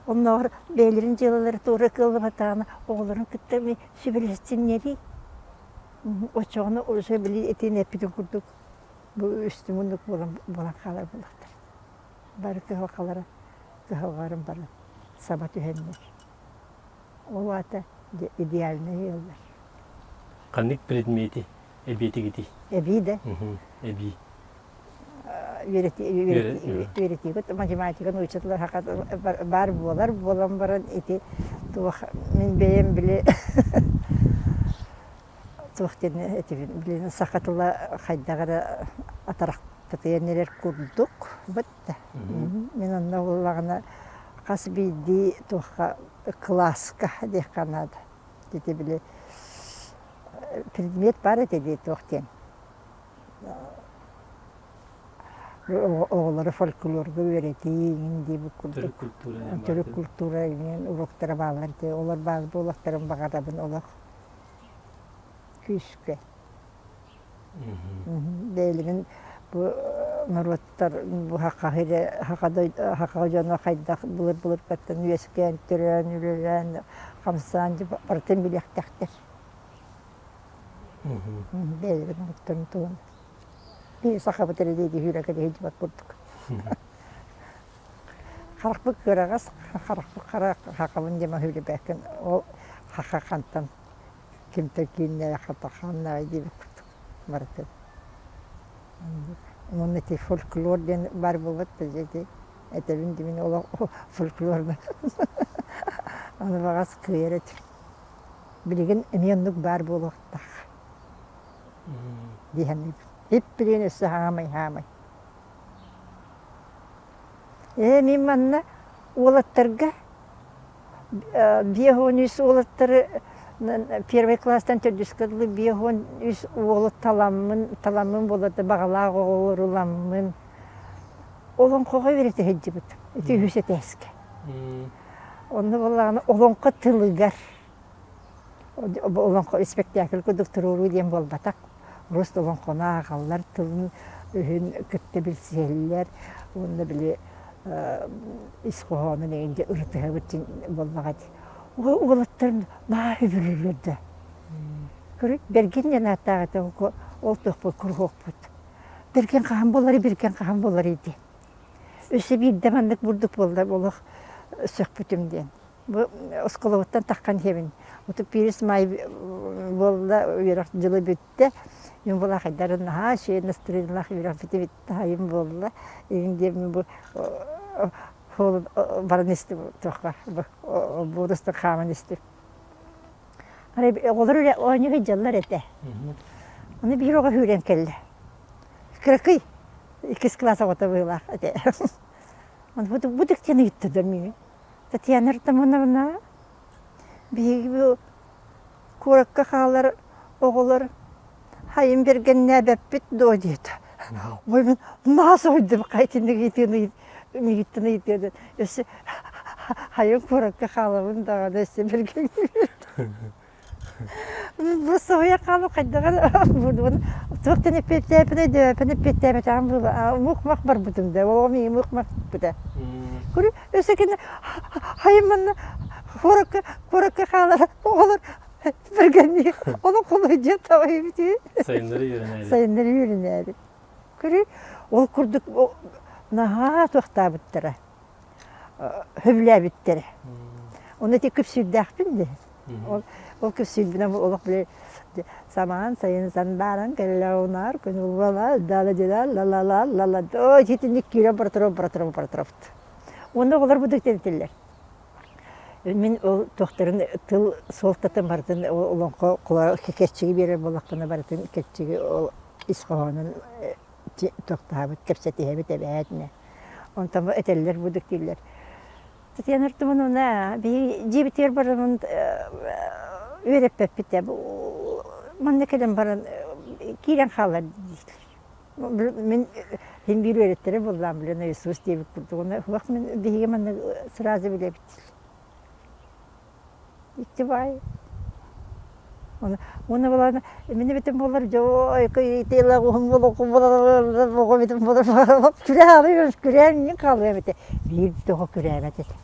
Оннооҕор бэйэлэрин дьыалалара туора кыаллыбатаҕына оҕолорун кытта эмиэ сүбэлэстиннэрии. Оччоҕуна уже били этин эппитин курдук бу үстүҥ оннук буолан буолан хаалар буоллахтар. Бары кыһалҕалара кыһалҕаларын бары саба түһэннэр. Ол аата идеальнай ыаллар. Ханнык предмети эбиэтигитий? Эбии да? Эбии. Үөрэтиигит математика научатылар баар буолар буолан баран ити туох мин бэйэм били туох диэн этибин билин саха тыла хайдах эрэ атарахтатыйан эрэр курдук бытта мин онно буоллаҕына хас биирдии туохха кылааска диэххэ наада ити били предмет баар этэ дии туох диэн оҕолору фольклорга үөрэтии иҥин диэбит курдук төрүт культура иҥин уруоктара бааллар этэ олор баар буолуохтарын баҕарабын олох күүскэ бэйэлэрин бу норуоттар бу саха саха дьоно хайдах былыр-былыргаттан үөскээн төрөөн үлэлээн хамсаан барытын билиэхтээхтэр Бэйэлэрин оҥотторун туһунан. Биһи сахабыт эрэ диэки сүүрэкэлии сылдьыбат курдук. Харахпыт кыараҕас, харахпыт хара хахабын диэн маһы ол хаха хантан кимтэн кииннээх хата ханнаай диэбит курдук барытын. Уонна ити фольклор диэн баар буолбат да ити этэбин димин олох фольклорга аны баҕас кыайар этим. Билигин эмиэ оннук баар буолуохтаах дии саныыбын. Ип-билигин өссө хаамай-хаамай. Ээ, мин манна уолаттарга 53 уолаттары первый класстан төрдүскэ дылы 53 уолу таламмын, таламмын буолата баҕалаах оҕолору ыламмын олоҥхоҕо үөрэтэ сылдьыбытым. Ити үһүс этээскэ. Онно буоллаҕына олоҥхо тылыгар олоҥхо испэктээкил курдук туруоруу диэн буолбатах. Просто олоҥхону ааҕаллар, тылын өһүн кытта билсиһэллэр уонна били ис хоһоонун эҥин дьэ ырытыһабыт буоллаҕа дии. Уолаттар наһаа үбүрүүллэр да. Көрү Бэргин диэн ааттаах этэ ол туохпут куруһуокпут. Бэргин хаһан буоларый, Бэргин хаһан буоларый диэн. Өссө биирдэ маннык бурдук буолла олох сөхпүтүм диэн. Бу оскуолабыттан таххан иһэбин. Отут биирис маай буолла үөрэх дьыла бүттэ. Мин була хайдарын наһаа үчүгэй настроениелаах үөрэх бүтэ таайым буолла. Игин диэн бу баран истим туохха буурустан хааман истим. Арай оҕолор оонньуу сылдьаллар этэ. Аны биир оҕо сүүрэн кэллэ. Кыракый иккис кылаас оҕото быһыылаах этэ. Бу диэн ыйытта да миигин. Татьяна Артамоновна, биһиги бу куоракка хаалар оҕолор хайын бэргэннээбэппит дуо диэтэ. Ой, мин наһаа соһуйдум итинник ыйытыыны миигиттэн ыйытыаны өссө хайын куоракка хаалабын даҕаны өссө бэргэнниибит. Бу соһуйа хаалып хайдаҕын бурдугун туохтан эппиэттээппин өйдөөбөппүн эппиэттээбэтэҕим буолла мух-мах барбытым да оҕом ийэ мух-мах бүппүтэ. Көрү өссө кини хайын манна куоракка куоракка хаалар оҕолор бэргэннии ону холуйдьа таҕайбытыы Сайыннары үөрэнээри. Сайыннары үөрэнээри. Көрү ол курдук наһаа туохтаабыттара сөбүлээбиттэрэ. Ону ити күпсүүрдээхпин дии. Ол, ол күпсүүрбүнэн олох били самаан сайын санбааран кэллэ унаар күн улвала дала дила ла ла ла ла ла ой итинник киирэн бара турар бара турар бара турабыт. Уонна оҕолор бу тэтэллэр. Мин ол туохтарын тыл суолтатын барытын олоҥхо кэрчиги биэрэр буоллахпына барытын кэрчиги ол ис хоһоонун туохтаабыт кэпсэтиһэбит эбээтинэ. Онтон этэллэр бу дииллэр. Татьяна Артамоновна, биһиги дьиэбитигэр бараммын үөрэппэппит ээ. Манна кэлэн баран киирэн хаалар дииллэр. Мин син биир үөрэттэрэ буоллаам, блин, Иисус диэбит курдук. Уох мин биһиги манна сразу билэбит. Икки баай. Уонна буолан мин эбитим буоллар дьой күрээ күрээн мин хаалыам этэ. Биир да оҕо күрээбэт этэ.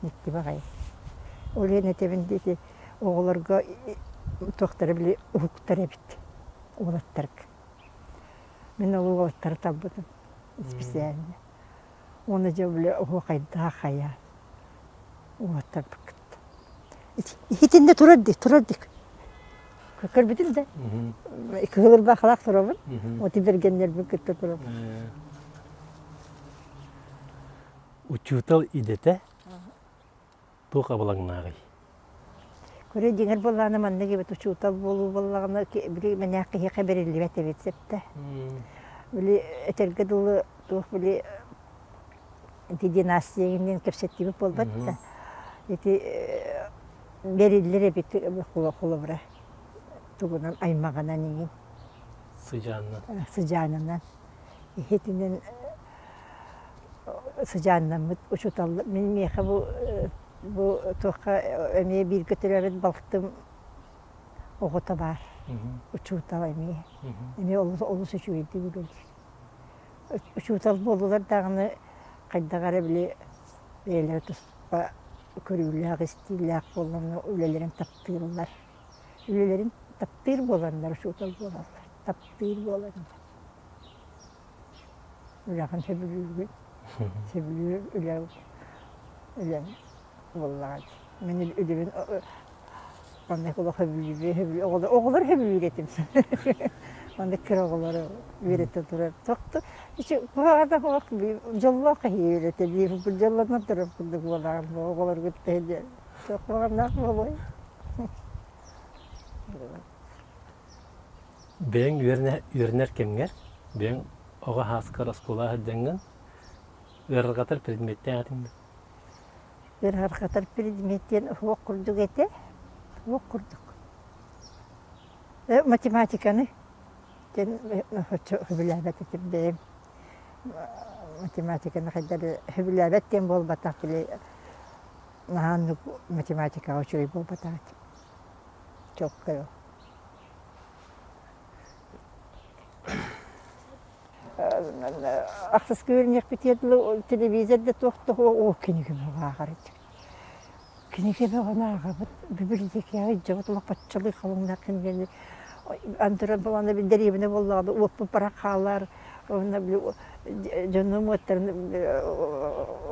Дьикти баҕайы. Ол иһин этэбин ити оҕолорго туохтара били уһуктар эбит уолаттарга. Мин ол уолаттары талбытым специально. Уонна дьэ били оһуохайдаах хайа уолаттарбыт кытта. Итиннэ турар дии, турар дии. Көрбүтүм да. Кыһыл ырбаахылаах турабын. Оти бэргэннэрбин кытта турабын. Учуутал идэтэ туох абылаҥнааҕый? Көрө дьиҥэр буоллаҕына маннык эбит учуутал буолуу буоллаҕына били мэнээх киһиэхэ бэриллибэт эбит сөптө. Били этэргэ дылы туох били ити династия диэн кэпсэттибит буолбат да ити бэриллэр эбит холобура тугунан аймаҕынан иҥин сыдьаанынан сыдьаанынан иһитинэн сыдьааннаммыт учуутал мин миэхэ бу бу туохха эмиэ бииргэ төрөөбүт балтым оҕото баар учуутал эмиэ эмиэ олус олус үчүгэйдик үлэлиир учуутал буоллулар даҕаны хайдах эрэ били бэйэлэрэ туспа көрүүлээх истиилээх буоллаҕына үлэлэрин таптыыллар үлэлэрин таптыыр буоланнар учуутал буолаллар таптыыр буоланнар Үлэҕин сөбүлүүгүн, сөбүлүүр үлэ үлэҥ буоллаҕа дии. Мин үлэбин оннук олох сөбүлүүбүн, оҕолор оҕолор сөбүлүүр этим. Оннук кыра оҕолору үөрэтэ турар. Тохто куһаҕана суох дьоллоох киһи үөрэтэ биир дьоллонон турар курдук буолаҕын оҕолору кытта сылдьан. Туох куһаҕаннаах буолуой? Бэйэҥ үөрэнэр кэмҥэр, бэйэҥ оҕо сааскар оскуолаҕа сылдьаҥҥын ыарырҕатар предметтээх этиҥ дуо? Ыарырҕатар предмет диэн уһуох курдук этэ, уһуох курдук. Математиканы диэн оччо сөбүлээбэт этим бэйэм. Математиканы хайдах эрэ сөбүлээбэт диэн буолбатах, били наһаа оннук математикаҕа үчүгэй буолбатах этим. Чуолкай ол. Ахсыска үөрэниэхпитигэр дылы телевизор да туох да оо кинигэ бөҕө ааҕар этим. Кинигэ бөҕөнү ааҕабыт, бибилэтиэкэҕэ илдьэбит олох баччалыы халыҥнаах кинигэни антыран буолан дэриэбинэ буоллаҕына уоппут баран хаалар уонна били дьонум уоттарын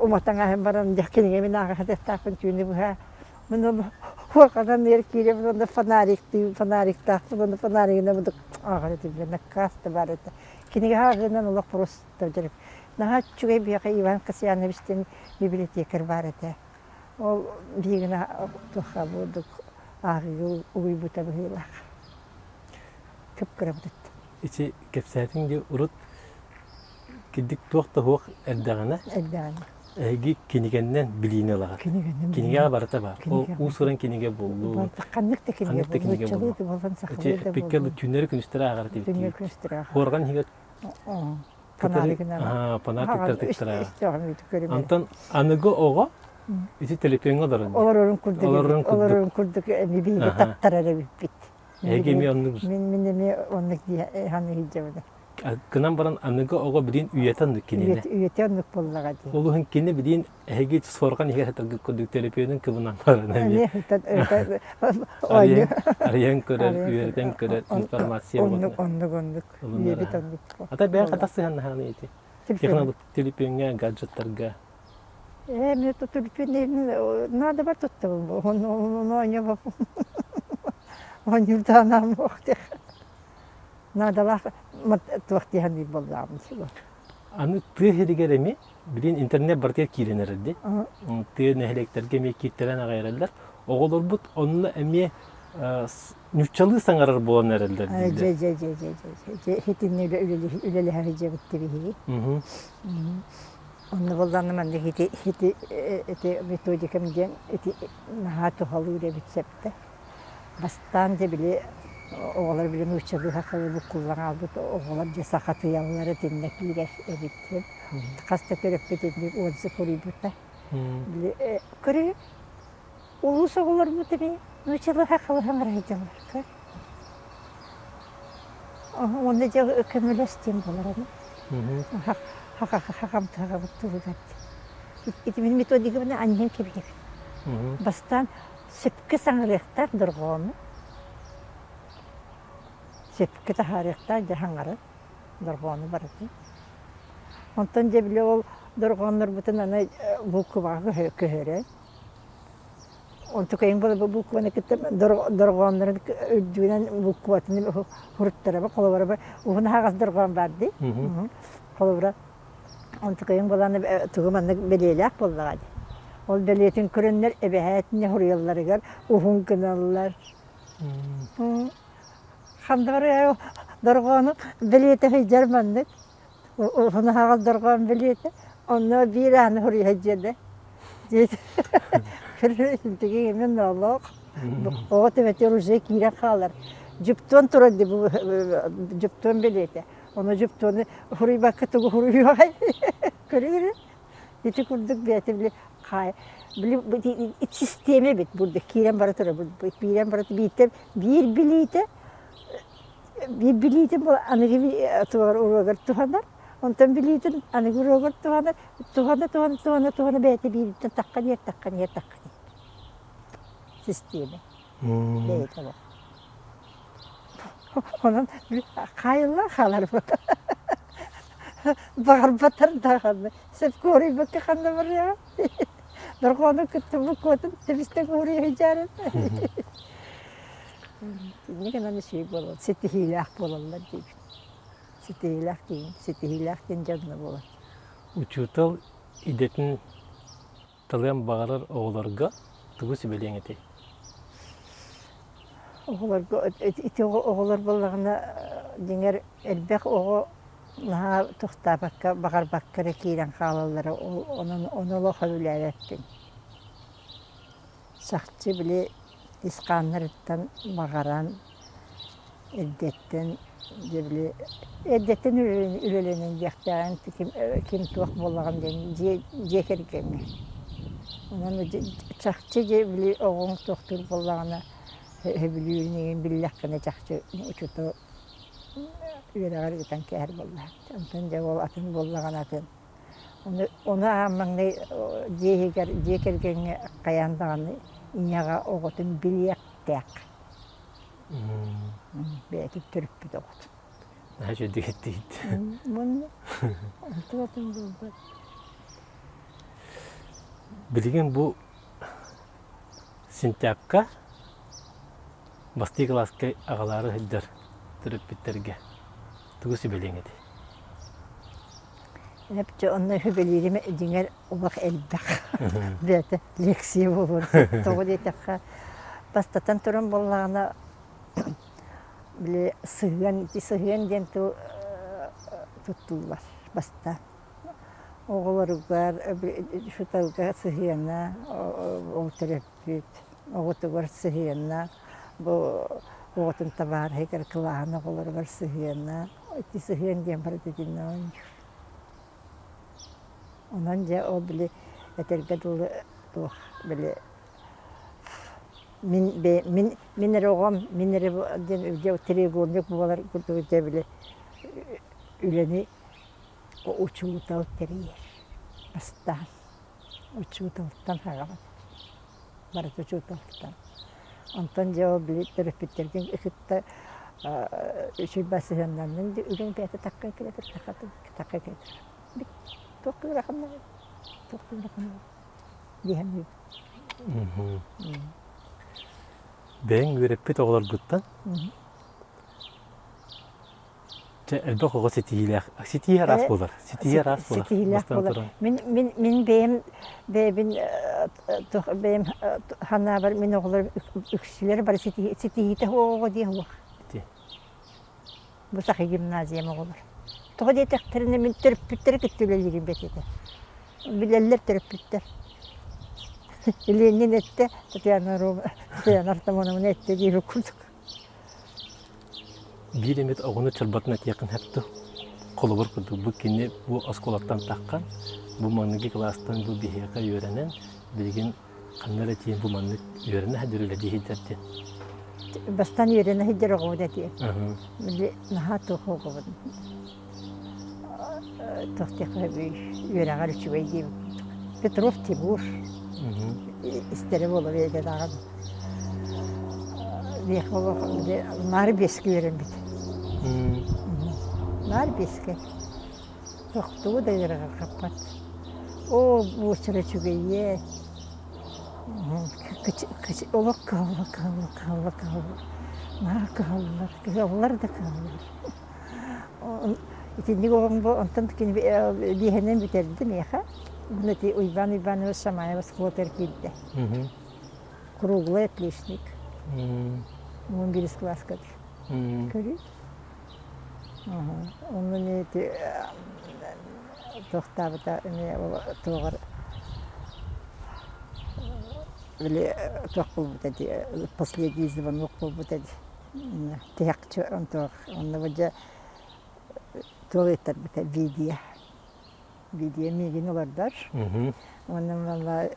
уматан ааһан баран дьэ кинигэбин ааҕа сатыахтаахпын түүнү быһа Мин ону хуорҕанан иһэр киирэбин уонна фонариктыы фонариктаахпын уонна фонаригынан бурдук ааҕар этим накаас да баар этэ. Кинигэ ааҕыынан олох просто дьарык. Наһаа үчүгэй биһиэхэ Иван Касьянович диэн библиотекарь баар этэ. Ол биһигини туохха бурдук ааҕыыга угуйбута быһыылаах. Кып-кырабыт этэ. Ити кэпсээтиҥ дии урут кирдик туох да суох эрдэҕинэ Эрдэҕинэ. Эһиги кинигэннэн билиини ылаҕыт. Кинигэннэн Кинигэҕэ барыта баар. Ол уус-уран кинигэ буоллун. Ханнык да кинигэ Ханнык да кинигэ буоллун. буоллун. Нууччалыы да буоллун, Ити сахалыы да эппиккэ буоллун. түүннэри күнүстэри ааҕар этибит Түүннэри дии. күнүстэри ааҕар. Хуорҕан иһигэр Фонаригынан. Фонарь тыктар тыктара. Антон аныгы оҕо ити төлөпүөҥҥэ олорор. Олорорун курдук. Олорорун курдук. Олорорун курдук эми биһиги таптарар эбиппит. Эһиги эмиэ оннук. Мин мин эмиэ оннук дии ханна сылдьабын. Гынан баран аныгы оҕо билин үйэтэ оннук кинини. Үйэтэ оннук буоллаҕа дии. Ол иһин кини билин эһиги суорҕан иһигэр сытаргыт курдук төлөпүөнүн кыбынан баран эмиэ. Арыйан көрөр, үөрэтэн көрөр информация Оннук, оннук, оннук. Үйэбит оннук. Ата бэйэ хата сыһаннаһааны ити. Телефоҥҥа, гаджеттарга. Ээ, мен төлөпүөн надо бар туттабын. Ону оонньообоппун. Оонньуурдаан буох Наадалаах туох дии саныыр буоллаҕым Аны тыа сиригэр эмиэ билигин интернет барытыгар киирэн эрэр дии. Тыа нэһилиэктэргэ эмиэ кииртэрэн аҕай эрэллэр. Оҕолорбут онно эмиэ ньуччалыы саҥарар буолан эрэллэр дииллэр. Дьэ дьэ дьэ дьэ дьэ дьэ итиннэ үлэлэһэр дьиэбит биһиги. Онно буоллаҕына маннык ити ити ити методикам диэн ити наһаа туһалыыр эбит сөптө. Бастаан дьэ били оҕолор били нууччалыы сахалыы буккуллан хаалбыт оҕолор дьэ сахатыйаллар итиннэ киирэр эбит диэн. Хас да төрөппүт итинник отзыв суруйбута. Били көрү улуус оҕолорбут эмиэ. Нууччалыы сахалыы саҥара сылдьаллар көр. Уонна дьэ көмөлөс диэн буолар аны. Хахам сахабыт тылыгар. Ити мин методикабын анньан кэбиһэбин. Бастаан сөпкө саҥарыахтаах дорҕоону, сөпкө таһаарыахтаах дьэ саҥары, дорҕоону барытын. Онтон дьэ били ол дорҕооннорбутун аны буукубаҕа көһөрөн, онтукайым буола бу букваны кытта дорҕооннорун үрдүнэн букватын хуруттарабы холобура уһун аһаҕас дорҕоон баар дии. Холобура онтукайым буолан тугу маннык бэлиэлээх буоллаҕа дии. Ол бэлиэтин көрөннөр эбэһээтинэ суруйалларыгар уһун гыналлар. Ханна барыа дорҕоону бэлиэтэ сылдьар маннык. Уһун аһаҕас дорҕоон бэлиэтэ. Онно биир ааны суруйа сылдьыа диэт. Тиги ноолоох. Оҕо төбөтүгэр уже киирэн хаалар. Дьуптуон турар дии бу дьуптуон бэлиэтэ. Ону дьуптуону суруйбакка тугу суруйуоҕай? Көрүҥ Ити курдук бэйэтэ били хаай били систиэмэ эбит бурдук киирэн бара турар киирэн бара бииртэн биир билиитэ биир билиитин бу аныгы уруогар туһанар онтон билиитин аныгы уруогар туһанар туһана туһана туһана туһана бэйэтэ биириттэн таххан иһэр таххан иһэр таххан иһэр систиэмэ бэйэтэ олох Онон хаайыллан хаалар Баҕарбатар даҕаны сөпкө уоруйбакка ханна барыаҕай? Дорҕоону кытта букватын тэбистэ уоруйа сылдьаарын. Инньэ гынан үчүгэй буолан, ситиһиилээх буолаллар диибин. Ситиһиилээх диин, ситиһиилээх диэн дьонно буолар. Учуутал идэтин Талыан баҕарар оҕолорго тугу сүбэлиэҥ этэй? Оҕолорго ити оҕолор буоллаҕына дьиҥэр элбэх оҕо наһаа тохтообокко баҕарбакка эрэ киирэн хаалаллара онон ону олох сөбүлээбэппин. Чахчы били ис хааннарыттан баҕаран Эрдэттэн дьэ били эрдэттэн үлэлэнэн диэхтээҕин ким, ким туох буоллаҕын диэн дьиэ, дьиэ кэргэҥҥэ. Онон чахчы дьэ били оҕоҥ туохтуур буоллаҕына сөбүлүүрүн игин биллэххинэ чахчы учуутал үөрэҕэр ыытан кээһэр буоллаҕа. Онтон дьэ ол атын буоллаҕына атын. Ону, ону аан маҥнай дьиэ иһигэр, дьиэ кэргэҥҥэ хайаан даҕаны ийэҕэ оҕотун билиэхтээх. Бэйэтин төрүппүт оҕото. Наһаа үчүгэйдик эттигит. Уонна онтубатын буолбат. Билигин бу сентябка бастыы кылааска аҕалаары сылдьар төрөппүттэргэ тугу сүбэлиэҥ этэй? Эпчэ онно сүбэлиирим дьиҥэр олох элбэх. Бэйэтэ лекция буолуон сөп. Тоҕо диэтэххэ, бастатан туран буоллаҕына, били сыһыан, ити сыһыан диэн тыл туттуллар бастаан. Оҕолоругар учууталга сыһыана ол төрөппүт, оҕотугар сыһыана, бу оҕотун табаарыһыгар, кылааһын оҕолоругар сыһыана, ити сыһыан диэн барыта итиннэ оонньуур. Онон дьэ ол били этэргэ дылы туох били мин бэйэ мин мин эрэ оҕом мин эрэ диэн дьэ треугольник буолар курдук дьэ били үлэни учуутал тэрийэр бастаан учууталтан саҕаланар барыта учууталтан онтон дьэ ол били төрөппүттэргин кытта үчүгэй сыһыаннанныҥ үлэҥ бэйэтэ таккай кэлэ таккай кэлэ туох ыараханнаҕай туох ыараханнаҕай диэһэн Бэйэҥ үөрэппит оҕолоргуттан Чэ, элбэх оҕо ситиһиилээх. Ситиһии араас буолар. Ситиһии араас буолар. Ситиһиилээх Бастатан буолар. туран. Мин мин мин бэйэм бэйэбин туох бэйэм санаабар мин оҕолорум үксүлэрэ бары ситиһиитэ оҕо диэ суох. Ити. Бу саха гимназиям оҕолор. Тоҕо диэтэхтэринэ мин төрөппүттэри кытта үлэлиирим бэт этэ. Билэллэр төрөппүттэр. Ленин эттэ, Татьяна Татьяна Артамоновна эттэ диэбит курдук. Биир эмит оҕону чорботон этиэххин сөп дуо? Холобур курдук бу кини бу оскуолаттан таххан, бу маҥнайгы кылаастан бу биһиэхэ үөрэнэн, билигин Ханна эрэ тиийэн бу маннык үөрэнэ сылдьар үлэлии сылдьар диэн. Бастаан үөрэнэ сылдьар оҕобут этиэ. Били наһаа туох оҕобут. Туох диэххэ үөрэҕэр үчүгэй диэбит курдук. Петров Тимур истэрэ буолар эдэр даҕаны. Миэхэ олох наар биэскэ үөрэммит. Наар биэскэ. Тугу да ыарырҕаппат. Оо, буочара үчүгэйиэ. Олох кыһалла, кыһалла, кыһалла, кыһалла. Наһаа кыһаллар, кыһаллар да кыһаллар. Итинник оҕом бу онтон кини биэһинэн бүтэрдэ миэхэ. Уонна ити Уйбаан Уйбаанович Шамаева оскуолатыгар киирдэ. Круглый отличник. 11 класска. Көрүү. Онно эмиэ ити туохтаабыта эмиэ туоҕар били туох буолбута дии последний звонок буолбута дии тиһэх туох онно дьэ туох ыыттарбыта видео видео миигин олордор уонна манна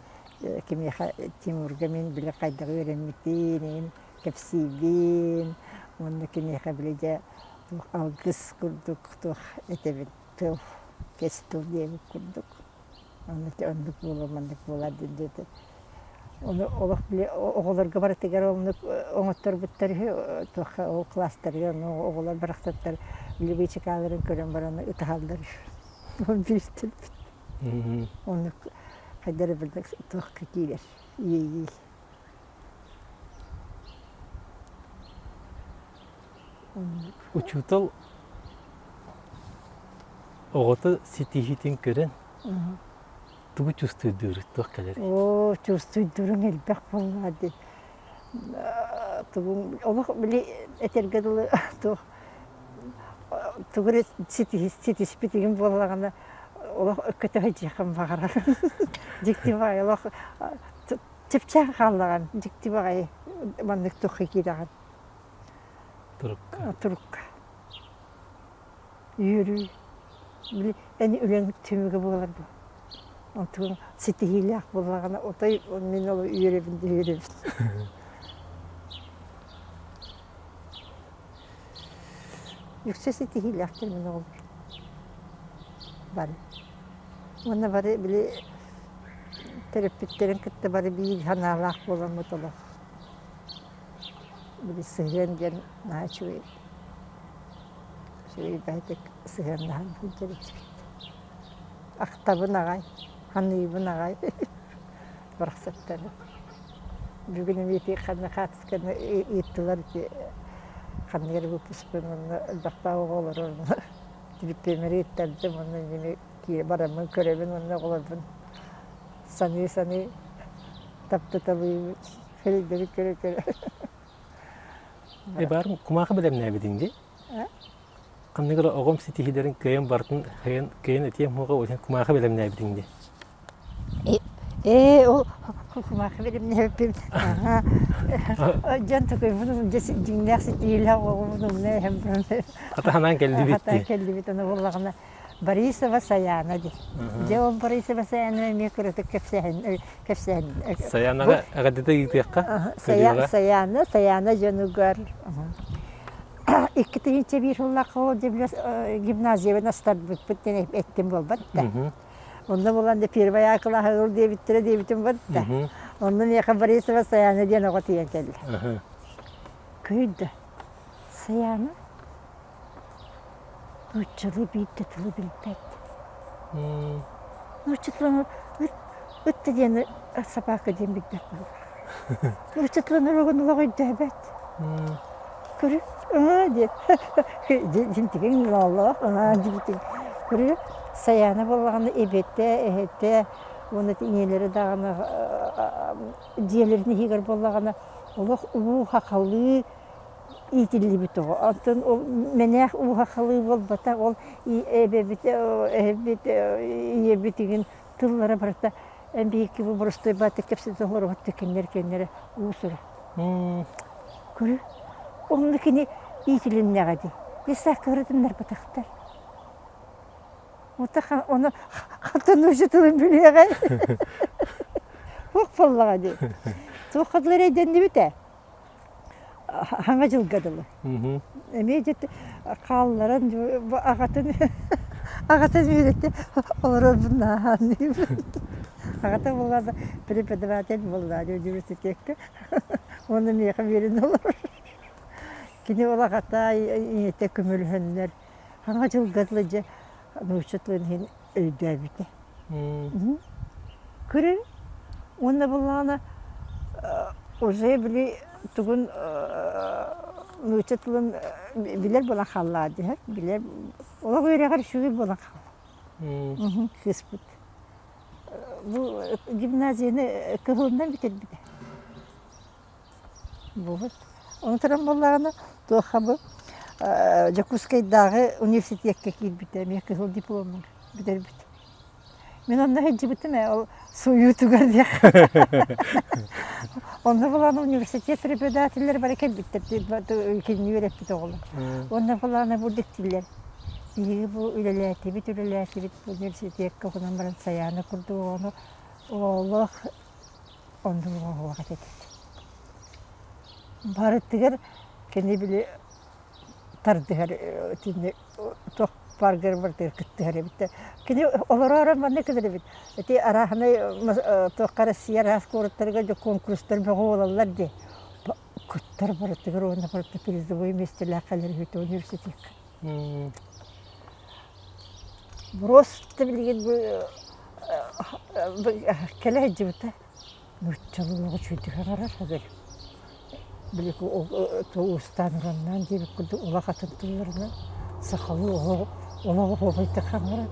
кимиэхэ Тимурга мин били хайдах үөрэммитин кэпсиибин уонна киниэхэ били дьэ туох алгыс курдук туох этэбин тыл кэс тыл диэбит курдук онно оннук буолуо маннык буолар диэн диэтэ ону олох били оҕолорго барытыгар оннук оҥотторбуттар үһү туохха ол класстарыгар ону оҕолор барахсаттар били быычыкааларын көрөн баран ытаһаллар үһү бииртэрбит оннук хайдах эрэ били туохха киирэр иэйии Учуутал оҕото ситиһиитин көрөн тугу чувствуйдуур, туох кэлэрий? Оо, чувствуйдууруҥ элбэх буоллаҕа дии. Тугуҥ олох били этэргэ дылы туох тугу эрэ ситиспит игин буоллаҕына олох өккөтө сылдьыаххын баҕарар. Дьикти баҕайы олох чэпчээн хааллаҕын дьикти баҕайы маннык туохха киирэҕин Турукка. Турукка. Үөрүү. Били эн үлэҥ түмүгэ буолар дуо? Онтугуҥ ситиһиилээх буоллаҕына отой мин ол үөрэбин да үөрэбин. Үксэ ситиһиилээхтэр мин оҕолор. Бары. Уонна бары били төрөппүттэрин кытта бары биир санаалаах буоламмыт олох. Били сыһыан диэн наһаа үчүгэй. Үчүгэй баҕайытык сыһыаннаһан сылдьар этибит. Ахтабын аҕай, саныыбын аҕай барахсаттары. Бүгүн эмиэ ити ханна хаартысканы ыыттылар ити ханнык эрэ выпускпын уонна элбэхтээх оҕо олорор Түбүктүөмэри ыыттардым уонна иннини бараммын көрөбүн уонна оҕолорбун саныы-саныы таптаталыыбын сирэйдэри көрө-көрө. Э баар кумаахы бэлэмнээбитиҥ дии? Ханнык эрэ оҕом ситиһиилэрин кыайан бартын кыайан кыайан этиэм суоҕа ол иһин кумаахы бэлэмнээбитиҥ дии? Ээ, ол кумаахы бэлэмнээбиппин. Дьон такой дьиҥнээх ситиһиилээх оҕобун умна иһэн баран Хата ханаан кэллибит Хата кэллибит ону буоллаҕына Борисова Саяна дии. Дьэ ол Борисова Саяна эмиэ кыратык кэпсээн кэпсээн Саянаҕа эҕэрдэтэ ыытыахха Саяна Саяна дьонугар 2001 сыллаахха ол гимназиябын астарбыппыт диэн эттим буолбат да. Онно булан да первый А кылааһы ыл диэбиттэрэ диэбитим бар да. Онно миэхэ Борисова Саяна диэн оҕо тиийэн кэллэ. Кыйда. Саяна нууччалыы биир да тылы билбэт. Нуучча тылын ыт, ыт да диэн собака диэн билбэт буоллар. Нуучча тылын уруогун олох өйдөөбөт. Көрү, ыы диэн. Дьинтигин лоолоох, ыы диэбитин. Көрү, Сайаана буоллаҕына эбэтэ, эһэтэ уонна ийэлэрэ даҕаны дьиэлэрин иһигэр буоллаҕына олох уу хахалыы иитиллибит оҕо. Оттон ол мэнээх уу хахалыы буолбатах, ол эбэбит, эһэбит, ийэбит игин тыллара барыта эн биһикки бу боростуой баатык кэпсэтэ олоробут да кинилэр кинилэрэ уу-сура. Көрү, онно кини иитилиннэҕэ дии. Лесаакка ырытыннарбатахтар. Ону хантан нуучча тылын билиэҕэй? Туох буоллаҕа дии. Туохха дылы эрэйдэннибит ээ. Хаҥа дьылга дылы. Эмиэ дьэ хаалларан аҕатын аҕатын үөрэтэ олорорбун нааһаанныыбын. Аҕата буолла преподаватель буолла университекка. Уонна миэхэ биэрэн олорор. Кини ол аҕата ийэтэ көмөлөһөннөр хаҥа дьылга дылы дьэ нуучча тылын иһин өйдөөбүтэ. Көрөр уонна буоллаҕына уже били тугун нуучча тылын билэр буолан хааллаҕа дии билэр олох үөрэҕэр үчүгэй буолан хаалла кыыспыт бу гимназияны кыһылынан бүтэрбитэ Буолбут. Ону туран буоллаҕына, туохха бу Дьокуускайдааҕы университекка киирбитэ, эмиэ кыһыл дипломун бүтэрбит. Мин онно сылдьыбытым ээ, ол суйуутугар диэх. Онно булан университет преподавателлэрэ бары кэлбиттэр, кинини үөрэппит оҕолор. Онно булаана бу диктиллэр. Биһиги бу үлэлээтибит, үлэлээтибит университекка онон баран Сайаана курдук оҕону олох оннук оҥоһуох этэ Барытыгар кини били тардыһар итинни туох бааргар барытыгар кыттыһар эбит да. Кини олороору маннык гынар эбит. Ити арааһынай туохха Россия араас куораттарыгар дьэ конкурстар бөҕө буолаллар дии. Кыттар барытыгар уонна барыта призовой миэстэлээх кэлэр үһү университекка. Просто билигин бу кэлэ сылдьыбыта. Нууччалыы үчүгэйдик саҥарар били били уустаан ураннаан диэбит курдук олох атын тылларынан сахалыы олох олох оһуобайдык саҥарар.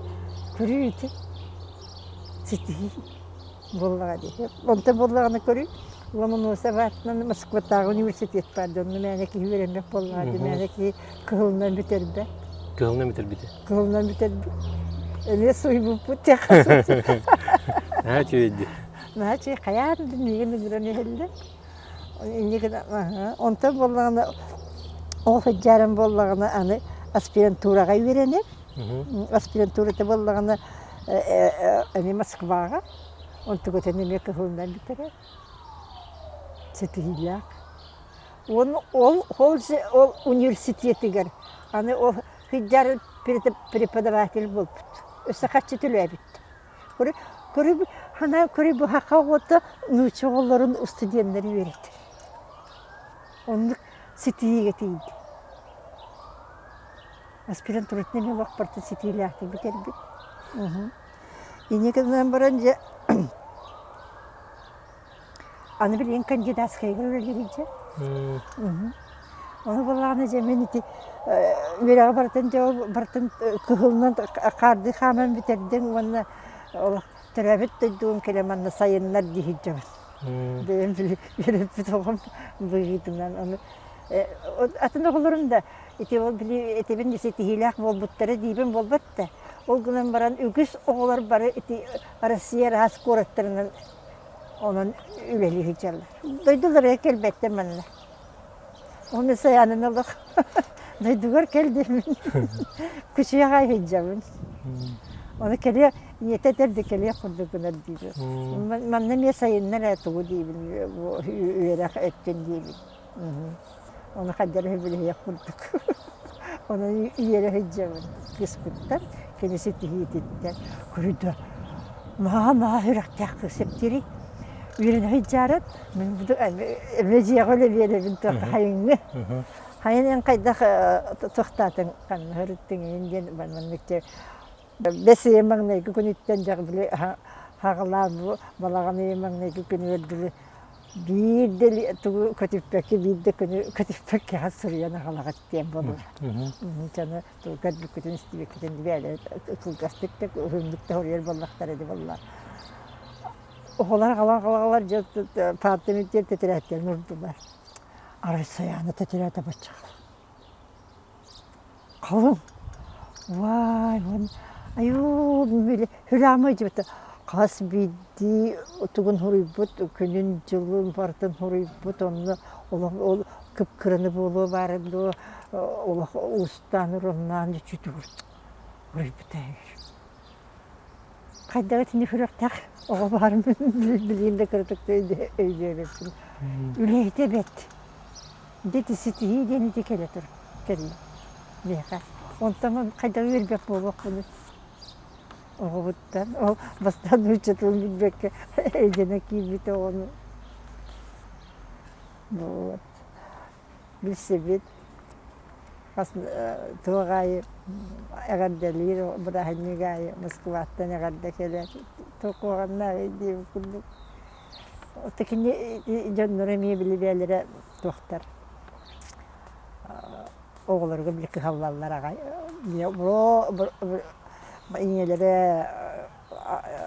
Көрүү ити ситиһии буоллаҕа дии. Онтон буоллаҕына көрүү Ломоносов аатынан Москватааҕы университет баар дьонно мээнэ киһи үөрэммэт буоллаҕа дии мээнэ киһи кыһылынан бүтэрбэт. Кыһылынан бүтэрбитэ. Кыһылынан бүтэрбит. Эмиэ суйбуппут Наһаа үчүгэй дии. Наһаа үчүгэй хайаан да миигин ыҥыран иһэллэр. Инньэ гынан онтон буоллаҕына ол сылдьаарым буоллаҕына аны аспирантураҕа үөрэнэр. Аспирантурата буоллаҕына эмиэ Москваҕа онтукатын эмиэ кыһылынан бүтэрэр. Ситиһиилээх. Уонна ол ол ол университетыгар аны ол сылдьар преподаватель буолбут. Өссө харчы төлөөбүт. Көрү хана көрү быһаха оҕото нуучча оҕолорун студеннары үөрэтэр. Оннук ситиһиигэ тиийдим. Аспирантуратын эмиэ олохпортон ситиилээхтик бүтэрбит. Инньэ гынан баран дьэ Аны билигин кандидатскайга үлэлиир дьэ. Ону буоллаҕына дьэ мин ити үөрэҕи барытын дьэ ол барытын кыһылынан хаардыы хааман бүтэрдим уонна олох төрөөбүт дойдугум кэлэ манна сайыннар дии сылдьабын. Бэйэм били үөрэппит оҕом быһыытынан ону атын оҕолорум да ити ол били этибин ситиһиилээх буолбуттара диибин буолбат да. Ол гынан баран үгүс оҕолор бары ити Россия араас куораттарынан Онон үлэлии сылдьаллар. Дойдуларыгар кэлбэттэр манна. Оны сайаанын олох дойдугар кэлдим. Күчүөх аай сылдьабын. Ону кэлиэ ийэтэ этэр да кэлиэх курдук гынар диибин. Манна эмиэ сайыннар ээ тугу диибин үөрэх өттүн диибин. Ону хайдах эрэ билиһиэх курдук. Онон үөрэ сылдьабын кыыспыттан, кини ситиһиититтэн. Көрдө, маа-маа сүрэхтээх кыыс эптири. Үөрэнэ сылдьаарат, мин буду эмиэ дьиэҕэ үлэ биэрэбин туох хайыҥҥы. Хайын эн хайдах туохтаатыҥ, ханна сырыттыҥ эҥин диэн маннык Бэс ыйа маҥнайгы күнүттэн дьэ били хаҕылаан бу балаҕан ыйа маҥнайгы күнүгэр дылы биир да тугу көтүппэккэ биир да күнү көтүппэккэ хас суруйан аҕалаҕыт диэн буолар. Дьону тугу көрбүккүтүн истибиккитин бэйэлэрэ кылгастык да уһуннук да суруйар буоллахтара ди буолла. Оҕолор аҕалан-аҕалалар дьэ партия тэтэрээттэрин урдулар. Арай Сайаана тэтэрээт абаччаҕа. Халыҥ Уай уон айуу били хүрээмэ дьыбыта хас биирдии тугун суруйбут күнүн-дьылын барытын суруйбут онно олох ол кып-кыраны буолуо баара дуо олох уустаан ураннаан үчүтүгүр суруйбута. Хайдах итини сүрэхтээх оҕо баарын билигин да кыратык да өйдөөбөппүн. Үлэһитэ бэрт. Дьэ ситиһии диэн ити кэлэ тур кэллэ миэхэ. Онтон хайдах үөрбэт буолуохпунуй? Оҕобуттан ол бастаан нуучча тылын билбэккэ өйдөнө киирбит оҕону. Вот. Билсибит хас туох аайы эҕэрдэлиир бырааһынньык аайы Москваттан эҕэрдэ кэлэр туох диэбит курдук. Оттон кини дьонноро эмиэ били бэйэлэрэ туохтар оҕолоругар били кыһаллаллар аҕай. Ийэлэрэ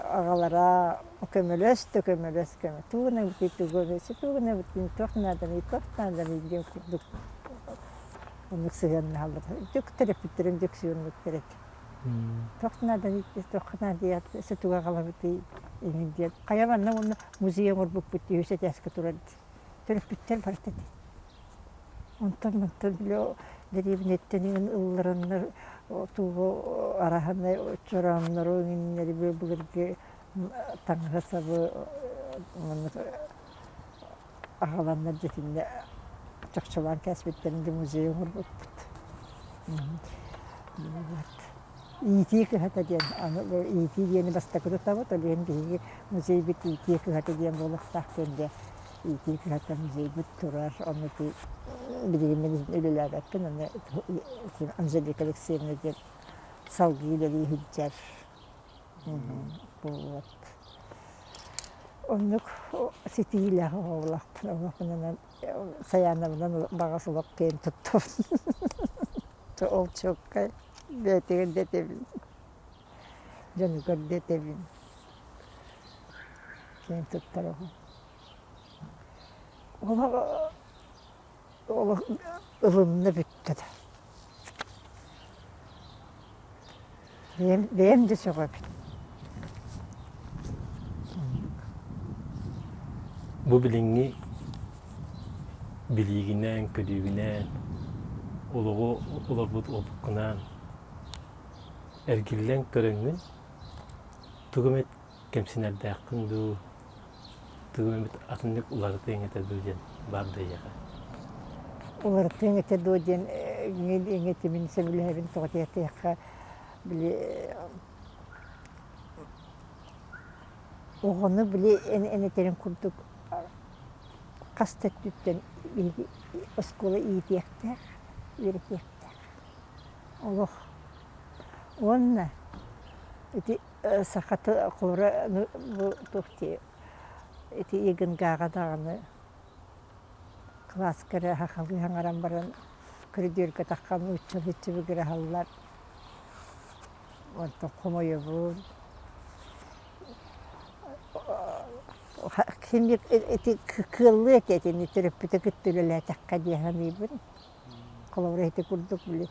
аҕалара көмөлөс да көмөлөс көмө тугу гынабытый тугу тугу гынабытый туох нааданый туох нааданый диэн курдук оннук сыһыаннаһаллар дьүк төрөппүттэрим дьүксүөннүктэр этэ туох нааданый туох наадыйат тугу аҕалабытый иҥин диэн хайа манна уонна музей оҥорбуппут үһүс этээскэ турар төрөппүттэр барыта этэ Онтон мантан били дэриэбинэттэн иҥин ыллараннар тугу араһаны чорооннору иҥиннэри былыргы таҥаһы-сабы маннык аҕаланнар дьэтиннэ чахчылаан кээспиттэрин да музей оҥорбуппут. Иитии кыһата диэн аны иитии диэни бастакы тутабыт, ол иһин биһиги музейбыт иитии кыһата диэн буолуохтаах диэн дьэ иитии кыһата музейбыт турар, ону билигин мин үлэлээбэппин, аны Анжелика Алексеевна диэн салгыы үлэлии сылдьар. Вот. Оннук ситиилээх оҕолоохпун, олохпунан Сайаанабынан баҕас олох киэн туттабын. Ол чуоккай бэйэтигэр да этэбин, дьонугар да этэбин. Киэн туттар оҕом. Олох олох ылынна бүттэ да. Бэйэм, бэйэм да сөҕөбүн. Бу билиҥҥи билиигинэн, көрүүгүнэн, олоҕу олорбут уопуккунаан эргиллэн көрөҥҥүн тугу эмит кэмсинэрдээххин дуу, тугу эмит атыннык уларытыаҥ этэ дуу диэн баар да эйиэхэ? Уларытыаҥ этэ дуо диэн эҥэтимин сөбүлэһэбин тоҕо диэтэххэ били оҕону били эн этэрин курдук хас да өттүттэн биһиги оскуола иитиэхтээх, үөрэтиэхтээх. Олох. Уонна ити саха холобура бу туох дии ити егнгааҕа даҕаны кылааска эрэ сахалыы саҥаран баран көрүдүөргэ таххан нууччалыы чыбыгыраһаллар онтон хомойобун ким ити кыаллыа этэ итини төрөппүтү кытта үлэлээтэххэ дии саныыбын Холобура ити курдук били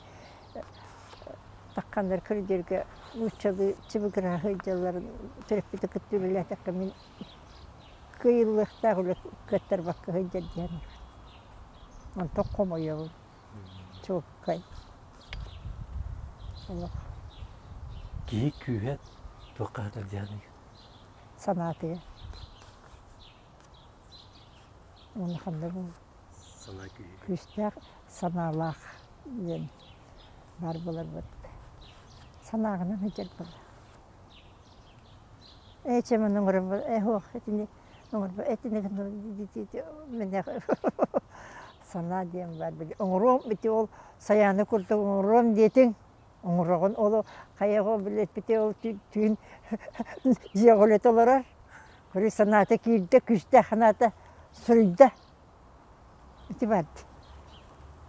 тахханнар көрүдүөргэ нууччалыы чыбыгыраһа сылдьалларын төрөппүтү кытта үлэлээтэххэ мин кыайыллыахтаах үлэ кыаттарбакка сылдьар диэн онтон хомойобун чуолкай олох Киһи күүһэ туохха сытар диэххиний? Санаатыгар Уонна ханна буолуо Санаа күүһэ. Күүстээх санаалаах диэн баар буоларбыт. Санааҕынан сылдьар буолла. Ээ чэ маны оҥоробут, ээ суох итини оҥорбот, этини санаа диэн баар били оҥоруом ити ол Сайаана курдук оҥоруом диэтиҥ оҥороҕун ол хайаҕа билэппити ол түүн дьиэҕэ үлэтэ олорор Көрүү санаата киирдэ, күүстээх санаата суруйда. Ити баар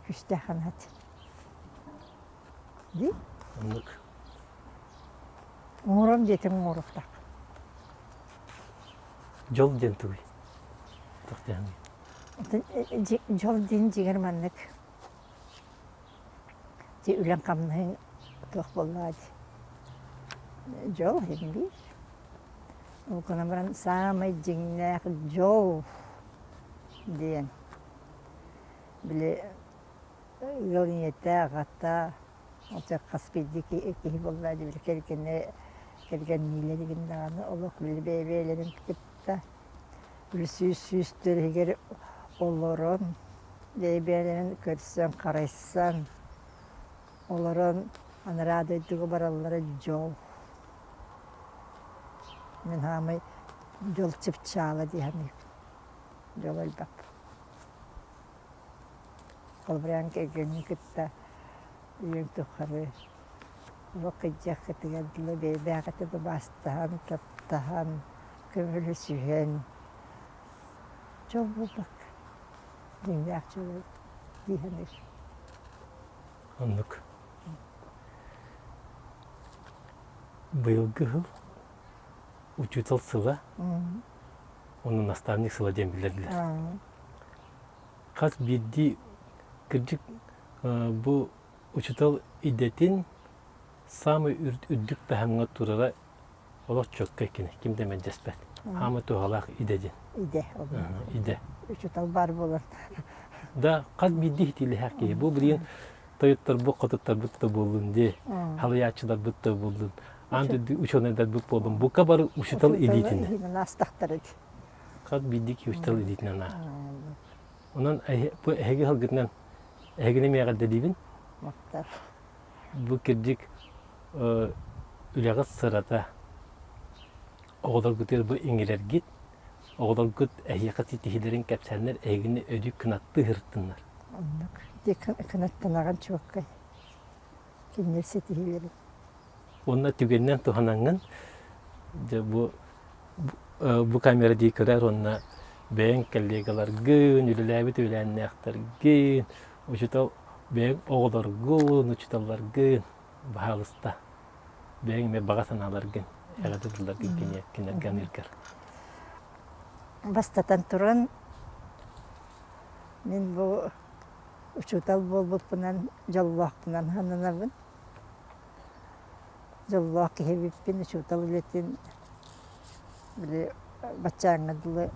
күүстээх санаата. Дии? Оннук. Оҥором диэтиҥ оҥоруохтаах. Дьол диэн тугуй? Туох диэххиний? Дьол диэн дьиҥэр маннык Ити үлэҥ-хамнаһыҥ туох буоллаҕа дии. Дьол иһин биир. Ол гынан баран саамай дьиҥнээх дьол диэн били ыал ийэтэ, аҕата, хас биирдии киһи буоллаҕа дии били кэргэнэ. Кэргэнниилэр игин даҕаны олох били бэйэ-бэйэлэрин кытта били сүүс-сүүстэр иһигэр олорон бэйэ-бэйэлэрин көрсөн, харайсан олорон анараа дойдуга бараллара дьол. Мин хаамай дьол чыпчаала дии саныыбын. Дьол элбэх. Холобураан кэргэҥҥин кытта үйэҥ тухары олох кырдьыаххытыгар дылы бэйэ-бэйэҕитин убаастаһан, таптаһан, көмөлөсүһэн дьол буолбакка дьиҥнээх дьол дии саныыр. Оннук. Быйылгы сыл учуутал сыла уонна наставник сыла диэн биллэрдилэр. Хас биирдии кырдьык бу учуутал идэтин саамай үрдүк таһымҥа турара олох чөккө кини ким да мэлдьэспэт. Хаамай туһалаах идэ диэн. Идэ. Идэ. Учуутал баар буолан. Да, хас биирдии итиилээх киһи. Бу билигин тойотторбут, хотуттарбыт да буоллун дии, халыйааччыларбыт да буоллун, аан дойду учуонайдарбыт буоллун, бука бары учуутал илиитинэн. Астахтар эти. Хас биирдии киһи учуутал илиитинэн аа. Онон бу эһиги сылгытынан эһигини эмиэ эҕэрдэлиибин. Махтал. Бу кырдьык үлэҕит сырата оҕолоргутугар бу иҥэрэргит, оҕолоргут эһиэхэ ситиһиилэрин кэпсээннэр эһигини өрүү кынаттыы сырыттыннар. Оннук. Ити кынаттанаҕын чуоккай. Кинилэр ситиһиилэрин. Уонна түгэнинэн туһанаҥҥын дьэ бу бу камера дии көрөр уонна бэйэҥ коллегаларгын, үлэлээбит үөлээннээхтэргин, учуутал бэйэҥ оҕолоргун, учууталларгын баһаалыста бэйэҥ эмиэ баҕа санааларгын эҕэрдэ тылларгын кинилэргэ аныыргар. Бастатан туран, мин бу учуутал буолбуппунан дьоллоохпунан сананабын. Дьоллоох киһи эбиппин, учуутал үлэтин били баччааҥҥа дылы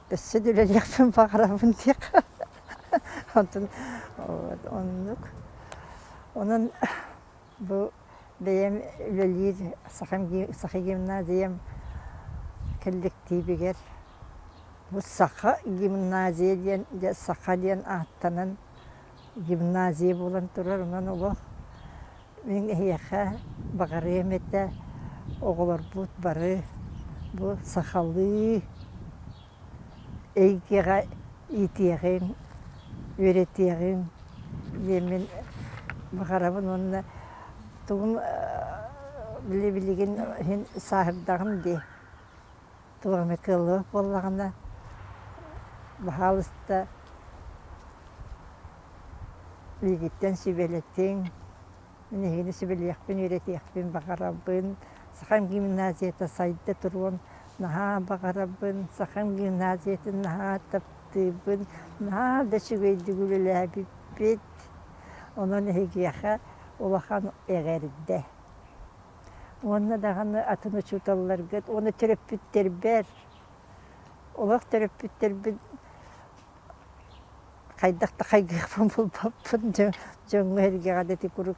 өссө да үлэлиэхпин баҕарабын диэххэ. Онтон оннук. Онон бу бэйэм үлэлиир Сахам Саха гимназиям кэллэктиибигэр бу Саха гимназия диэн дьэ Саха диэн ааттанан гимназия буолан турар, онон олох мин эһиэхэ баҕарыам этэ оҕолорбут бары бу сахалыы эйгэҕэ иитиэҕиҥ, үөрэтиэҕиҥ диэммин баҕарабын уонна тугум били билигин иһин сааһырдаҕым дии туох эмэ кыаллыбат буоллаҕына баһаалыста миигиттэн сүбэлэтиҥ мин эһигини сүбэлиэхпин үөрэтиэхпин баҕарабын сахам гимназията сайда туруон наһаа баҕарабын сахам гимназиятын наһаа таптыыбын наһаа да үчүгэйдик үлэлээбиппит онон эһигиэхэ улахан эҕэрдэ Уонна даҕаны атын учууталларгыт уонна төрөппүттэрбэр, олох төрөппүттэрбин хайдах да хайгыахпын булбаппын дьоҥҥо-сэргэҕэ да ити куруук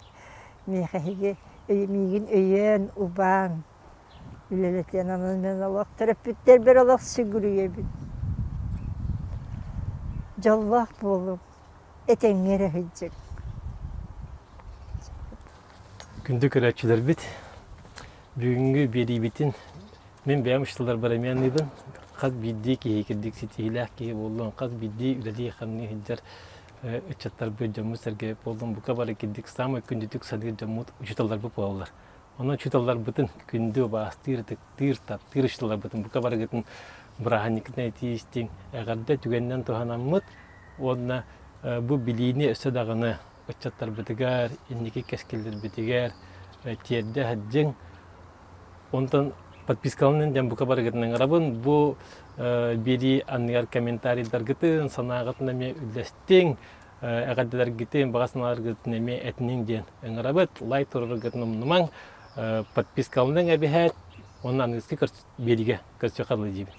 миэхэ эһиги миигин өйөөн, убаан үлэлэтэн онон мин олох төрөппүттэрбэр олох сүгүрүйэбин. Дьоллоох буолуҥ, этэҥҥэ эрэ сылдьыҥ. Күндү көрөөччүлэрбит, бүгүҥҥү биэриибитин мин бэйэм учууталларбар эмиэ аныыбын. Хас биирдии киһи кирдик ситиһиилээх киһи буоллун, хас биирдии үлэлии-хамныы сылдьар ыччаттарбыт, дьоммут-сэргэбит буоллун, бука бары кирдик саамай күндүтүк саныыр дьоммут учууталларбыт буолаллар. Онон учууталларбытын күндү убаастыыр, ытыктыыр, таптыыр учууталларбытын бука барыгытын бырааһынньыккытын этии истиҥ, эҕэрдэ түгэнинэн туһанаммыт уонна бу билиини өссө даҕаны ыччаттарбытыгар, инники кэскиллэрбитигэр тиэрдэ сылдьыҥ. Онтон подпискаланын диэн бука барыгытын ыҥырабын. Бу биэрии анныгар комментарийдаргытын, санааҕытын эмиэ үллэстиҥ, эҕэрдэлэргитин, баҕа санааларгытын эмиэ этиниҥ диэн ыҥырабыт. Лайк тураргытын умнумаҥ, подпискаланыҥ эбиһээт, уонна аныгыскы биэриигэ көрсүөххэ дылы диибин.